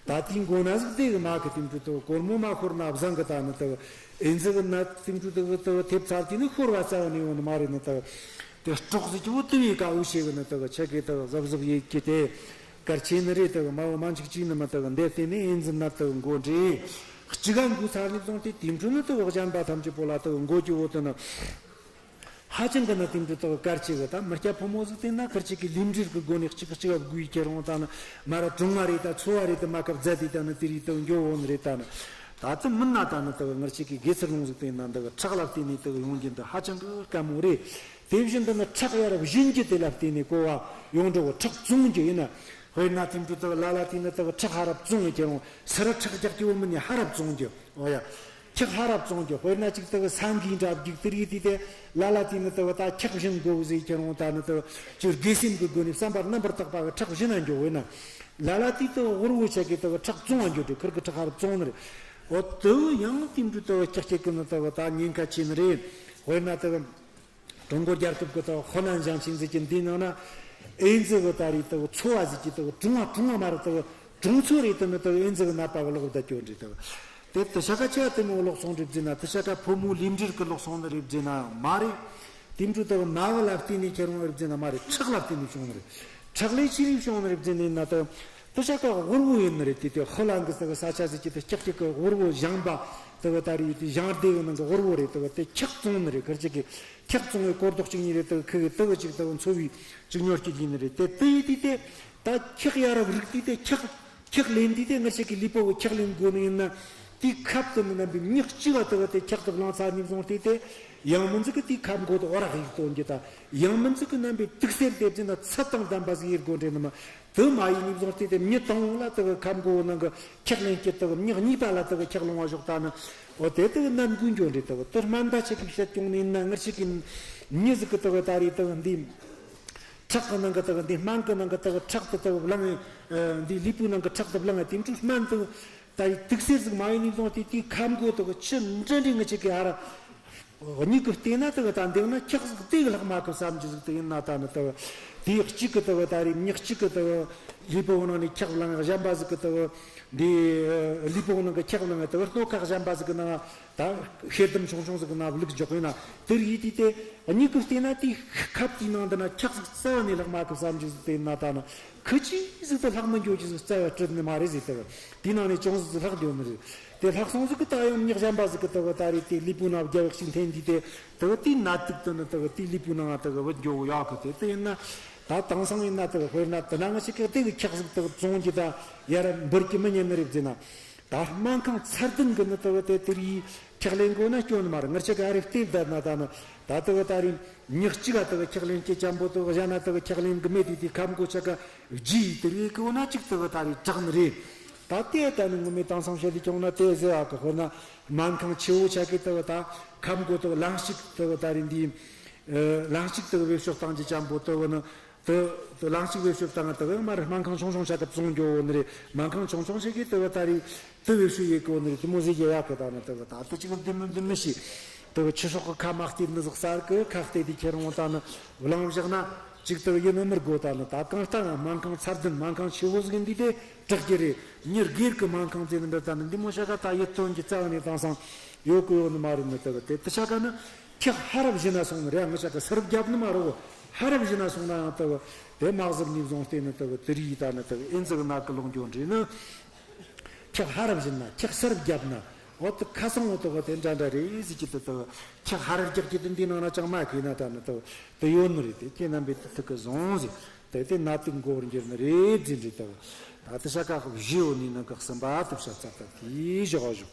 ད་དེའི་མགོ་ན་ཟིག་དེ་གི་མ་གི་དེ་འདྲ་དེ་གོར་མོ་མ་ཤོར་ན་བཟང་གི་ད་ནི་དེ་ཨེ་ཛི་གི་ནད་དེ་འདྲ་དེ་དེ་ཐེབས་ཚར་དུས་ནི་ཤོར་བ་རྩ་བ་ནས་ཡོང་ནི་མ་རེད་ནི་དེ། དེ་སྲོག་ཟིག་གི་བུ་དེ་བས་ཀ་འུ་ཤེས་གི་ནི་དེ་ཆེ་གི་དེ་གཟབ་གཟབ་ཡེད་ཀྱི་དེ་གལ་ཆེ་ནི་རེད། དེ་མ་བུ་མ་འཇིག་ཅིག་ནི་མི་དེ་འདས་དེ་ནི་ཨེ་ཛི་ནད་དེ་མགོ་འདྲེ་གཅིག་ག་འགོ་ཚར་ནས་བཟུང་སྟེ་དེ་འདྲ་ནི་དེ་གཞན་པ་ཐམས་ཅད་པོ་ལ་དེ་མགོ་གི་བུ་དེ་ནི། ཧ་ཅང་གི་ན་དེ་འདྲ་དག་གལ་ཆེ་གི་ད་མི་སྐྱ་ཕོ་མོ་ཟིག་དེ་ན་ཁིར་ཅིག་གི་ལུས་འབྲེལ་གི་སྒོ་ནས་གཅིག་གཅིག་བ་དགོས་ཡི་ཁྱེད་རང་ད་ནི་མ་ར་གྲོང་བ་རེད་ད་ཚོ་བ་རེད་ད་མ་ཁབ་རྫ་དེ་ད་ནི་དེ་རིགས་དག་འགྱོ་འོང་རེད། ད་ནི་ད་ཚོ་མིན་ན་ད་ནི་དག་ངར་ཅིག་གི་དགེ་ཚུལ་སློང་ཟིག་དེ་ན་འདི་ཁྲག་ལ་བརྟེན་ནས་དག་ཡོང་རྒྱུ་འདི་ཧ་ཅང་གི་དཀའ་མོ་རེད། དེ་བཞིན་དུ་ནི་ཁྲག་ཡ་རབས་བཞིན་གྱི་དེ་ལ་བརྟེན་ནས་གོ་བ་ཡོང་འགྲོ་བོ་ཁྲག་བཙོང་རྒྱུ་ཡིན་ན། དཔེར་ན་དེ་འདྲ་དག་ལ་ལ་དེ་ནི་དག་ཁྲག་ཧ་རབ་བཙོང་ཡི་ཁྱེད་རང་སི་ར་ཁྲག་རྒྱག་རྒྱུ་བོ་མིན་ནི་ཧ་རབ་བཙོང་རྒྱུ། འོ་ཡ། ཁྲག་ཧ་རབ་བཙོང་རྒྱུ། དཔེར་ན་ཅིག་དག་སང་གིས་འདྲ་བགྱིག་དེ་རིགས་དེ་དེ་ལ་ལ་དེ་ནི་དག་ད་ཁྲག་བཞིན་དགོས་ཟེར་ཁྱེད་རང་ད་ནི་དག་ཅིག་དགེ་སེམས་ཀྱི་སྒོ་ནས་བསམ་པ་རྣམ་པར་དག་པ་གི་ཁྲག་བཞིན་ན་འགྱོ་བས་ན། ལ་ལ་དེ་དག་དབུལ་བོ་ཆ་གི་དག་ཁྲག་བཙོང་བ་འགྱོ་དེ་ཁིར་གི་ཁྲག་ཧ་རབ་བཙོང་ནི་རེད། འོ་དེ་ཡང་དེ་འདྲ་དག་ཁྲག་ཁྲག་གི་ནི་དག་ད་ཉེན་ཁ་ཆེ་ནི་རེད། དཔེར་ན་དག་ཀྲུང་གོ་རྒྱལ་ཁབ་ཀྱི་དག་ཧོ་ནན་ཞིང་ཆེན་ཟེར་གྱི་འདི་ནང་ན་ཨེ་ཛི་གི་ད་རེས་དག་ཚོ་བ་ཟེར་གྱི་དག་གྲོང་བ་གྲོང་བ་མ་རེད་དག་གྲོང་ཚོ་རེད་དེ་ནི་དག་ཨེ་ཛི་གི་ནད་པ་གི་ལོག་བསྡད་ཀྱི་ཡོད་རེད་དག་དེ་དེ་ཤ་ཁ་ཆེ་བ་དེ་མོ་ལོག་སོང་རེད་ཟེར་ན། དེ་ཤ་ཁ་ཕོ་མོ་ལུས་འབྲེལ་གི་ལོག་སོང་ནི་རེད་ཟེར་ན་མ་རེད། དེ་འདྲ་དག་མ་བུ་ལ་བརྟེན་ནས་ཁྱེད་རང་རེད་ཟེར་ན་མ་རེད། ཁྲག་ལ་བརྟེན་ནས་བྱུང་ནི་རེད། ཁྲག་ལས་ཅི་རིགས་བྱུང་ནི་རེད་ཟེར་ནས་ན་དག་དེ་ཤ་ཁ་དབུལ་བོ་ཡིན་ནི་རེད། དེ་དེ་ཧོ་ལན་གི་དག་ས་ཆ་ཟེར་གྱི་དེ་ཀྱག་ཀྱག་གི་དབུལ་བོ་ཞིང་པ་དག་ད་རེད། དེ་ཞིང་སྡེ་གི་ནང་གི་དབུལ་བོ་རེད། དག་དེ་ཁྲག་བཙོང་ནི་རེད། ཁིར་ཅིག་གི་ཁྲག་བཙོང་བའི་སྐོར་རྡོག་གཅིག་གཉིས་རེད། དག་ཁི་གི་དག་ཅིག་དག་འཚོ་བའི་ཅིག་ཉོ་སྐྱིད་ཡིན་ནི་རེད། དེ་དེ་ཡི་དེ་དེ་ད་ཁྲག་ཡ་རབས་རིགས་དེ་དེ་ཁྲག་ཁྲག་ལེན་དུས་དེ་ང་ཅག་གི་ལུས་པོ་གི་ཁྲག་ལེན་དགོས་ནི་ཡིན་ན། དེའི་ཁབ་དེ་ནི་རྣམ་པའི་ཉག་གཅིག་བ་དེ་གི་དེ་ཁྲག་དེ་བླངས་ཚར་ནས་བཟུང་སྟེ་དེ་ཡང་མི་འཛུགས་གི་དེའི་ཁབ་མགོ་དེ་འོ་རག་ཡིག་སྟོན་རྒྱུ་དང་། ཡང་མི་འཛུགས་གི་རྣམ་པའི་དུག་སེལ་དེ་བྱས་ན་ཚད་དང་ལྡན་པ་ཟིག་ཡིན་དགོས་འདྲེ་ནི་མ། དེ་མ་ཡིན་ནས་བཟུང་སྟེ་དེ་མྱི་དང་པོ་ལ་དེ་གི་ཁབ་མགོ་ནང་གི་ཁྲག་ལེན་གྱི་དེ་གི་ཉག་གཉིས་པ་ལ་དེ་གི་ཁྲག་ལོང་བ་ཞོག་ད་ནི། འོ་དེ་དེ་གི་རྣམ་ཀུན་འགྱོ་འདྲེ་དེ་གི་དེ་སྨན་པ་ཆེ་གི་བཤད་སྐྱོང་ནི་ཡིན་ན། ང་ཅག་གི་མྱི་ཟིག་གི་དེ་གི་ད་རེས་དེ་གི་འདི། ཁྲག་གི་ནང་གི་དག་འདི་སྨན་གི་ནང་གི་དག་ཁྲག་དེ་དག་བླངས། ཨ་འདི་ལུས་པོའི་ནང་གི་ཁྲག་དེ་བླངས། དེ་འཕྲོ་སྨན་དེ་ད་ཡི་དུག་སེལ་ཟིག་མ་ཡིན་ནས་བཟུང་སྟེ་དེའི་ཁབ་མགོ་དག་ཆུ་འདྲ་འདྲ་ང་ཅག་གི་ཨ་ར་མྱིག་གིས་བལྟས་ན་དག་ད་འདེགས་ན་ཁྲག་ཟིག་དེ་གི་ལྷག་མ་གི་བསམ་རྒྱུ་ཟིག་དེ་ཡིན་ན། ད་ནི་དག་དེ་གཅིག་གི་དག་ད་རེས་མྱི་གཅིག་གི་དག་ལུས་པོ་ནང་ནས་ཁྲག་བླངས། གཞན་པ་ཟིག་གི་དག་འདི་ལུས་པོ་ནང་གི་ཁྲག་བླངས། དག་སྣོད་ཁ་གཞན་པ་ཟིག་གི་ནང་ད་ཤེལ་དམ་ཆུང་ཆུང་ཟིག་གི་ནང་བླུགས་འཇོག་ཡིན་ན། དེར་ཡིད་དུས་དེ་མྱིག་གིས་བལྟས་ན་དེའི་ཁབ་དེའི་ནང་དུ་ན་ཁྲག་ཟིག་རྩ་བ་ནས་ལྷག་མ་གི་བསམ་རྒྱུ་ཟིག་དེ་ཡིན་ན། ད་ནི་ཁི་ཅི་ཟིག་ཏུ་ལྷག་མི་འགྱོ་རྒྱུ་ཟིག་རྩ་བ་གྲུབ་ནི་མ་རེད་ཟེར། དེ་དེའི་ནང་ནས་ཅུང་ཟིག་ཟིག་ལྷག་འགྱོ་ནི་རེད། དེ་ལྷག་སོང་ཟིག་གི་ད་ཡང་མྱི་གཞན་པ་ཟིག་གི་དག་ད་རེས་དེ་ལུས་པོའི་ནང་རྒྱ་བག་ཞིག་འཐེན་དུས་དེ་དག་དེའི་ནད་དུག་དེ་ནི་དག་དེའི་ལུས་པོའི་ནང་དག་བུད་འགྱོ་གི་ཡོད་གི། དེ་དེ་ཡིན་ན་ད་དེང་སང་ཡིན་ན་དག་དཔེར་ན་དེ་ན་ང་ཅག་གི་དེ་གི་ཁྲག་ཟིག་དག་བཙོང་རྒྱུ་ད་ཡར་འབུར་གྱི་མི་ཉན་ནི་རེད་ཟེར་ན། ད་སྨན་ཁང་ཚད་ལྡན་གི་ནི་དེ་གི་དེ་དེ་རིགས་ཁྲག་ལེན་དགོས་ན་སྐྱོན་མ་རེད། ང་ཅག་ག་རེ་བལྟས་བསྡད་ན་ད་ནི་ད་དེ་གི་ད་རེས་མྱི་གཅིག་ག་དེ་གི་ཁྲག་ལེན་སྐྱེ་ཅན་པོ་དེ་གི་གཞན་ན་དེ་གི་ཁྲག་ལེན་གི་མེད་དེ། དེ་ཁབ་མགོ་ཆ་ག་བརྗེས་དེ་རིགས་གི་འོ་ན་གཅིག་དེ་གི་ད་རེས་དྲག་ནི་རེད། ད་དེ་ད་ནི་ངོ་མའི་དེང་སང་བཤད་དེ་ཀྱང་ན་དེ་ཟེར་ཨ་གི་དཔེར་ན་སྨན་ཁང་ཆེ་བོ་ཆ་གི་དེ་གི་ད་ཁབ་མགོ་དེ་གི་ལན་གཅིག་དེ་གི་ད་རེས་འདི་ལན་གཅིག་དེ་གི་བེད་སྤྱོད་བཏང་རྒྱུ་ཅན་པོ་དེ་གི་ནི། དུ་དུ་གླང་ཆུག་བེད་སྤྱོད་བཏང་དུ་མར་སྨན་ཁང་ཆུང་ཆུང་ཆ་གི་བཙོང་རྒྱུ་ནི་རེད། སྨན་ཁང་ཆུང་ཆུང་ཞིག་གིས་དུ་ད་རེས་དུ་བེད་སྤྱོད་ཡེ་གོ་ནི་རེད། དུ་མོ་ཟིག་ཡེ་ཡག་གི་ད་ནི་དུ་ད་དུ་ཅིག་འདི་མི་འདི་མི་ཤེས། དུ་ཆུ་ཤོག་གི་ཁ་མ་གཏད་ནི་ཟིག་གསར་གི་ཁ་གཏད་དེ་ཁྱེར་འོང་ད་ནི་བླངས་བཞག་ན་ཅིག་དུ་ཡིན་ནི་མི་དགོ། ད་ནི་ད་གང་ལྟར་ན་སྨན་ཁང་ཚད་ལྡན་སྨན་ཁང་ཆེ་བོ་ཟིག་འདི་དེ་དྲག་གི་རེད། མྱི་སྒེར་གི་སྨན་ཁང་ཟེར་ནི་འདི་ད་ནི་འདི་མོ་ཤ་ག་ད་ཡིད་རྟོན་གྱི་རྩ་བ་ནས་བཏང་སང་ཡོད་གི་ཡོད་ནི་མ་རེད། ནི་དུ་དེ་དུ་ཤ་ག་ནི། ཁྱེད་ཧ་རབ་བཞིན་ན་སོང་ནི་རེད། ང་ཅག་གི་སར་བརྒྱབ་ནི་མ་རེད། ཧ་རབ་བཞིན་ན་སོང་ན་ཡང་ལྟ་བུ་དེ་དམག་ཟབ་ནས་བཟུང་སྟེ་ནི་ལྟ་བུ་དེ་རིགས་ད་ནི་ལྟ་བུ་ཨེ་ཛི་གི་ནད་ཀྱི་ལོག་འགྱོ་འདྲེ་ནི། ཁྱེད་ཧ་རབ་བཞིན་ན་ཁྱེད་སར་བརྒྱབ་ན་འོ་དུ་ཁ་སང་འོ་ལྟ་བུ་དེ་འདྲ་འདྲ་རེད་ཟེར་གྱི་ལྟ་བུ་ཁྱེད་ཧ་རབ་རྒྱག་གྱི་དུ་འདི་ནང་ན་ཅང་མ་གི་ན་ད་ནི་ལྟ་བུ་དུ་ཡོད་ནི་རེད། དེ་ཁྱེད་རྣམ་པས་དུ་ཐུག་གི་བཟུང་ཟེར། དེ་དེ་ནད་དུག་འགོ་བར་འགྱུར་ནི་རེད་ཟེར་འདྲི་ལྟ་བུ། ད་དུ་ཤ་ཁ་བཞི་ཡོད་ནི་ནི་གི་གསུམ་པ་དུ་བཤད་ཚར་ད་དེའི་བཞག་བཞག་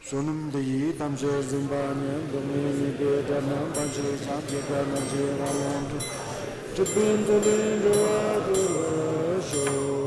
བསོད་ནམས་འདི་ཡིས་ཐམས་ཅད་གཟིགས་པ་ཉིད། འགྲོ་བའི་སྡིག་པའི་དགྲ་རྣམས་ཕམ་བྱས་ཤིང་། སྐྱེ་རྒ་ན་འཆིའི་རྦ་ཀློང་འཁྲུགས། འཇིག་རྟེན་མཚོ་ལས་འགྲོ་བ་སྒྲོལ་བར་ཤོག།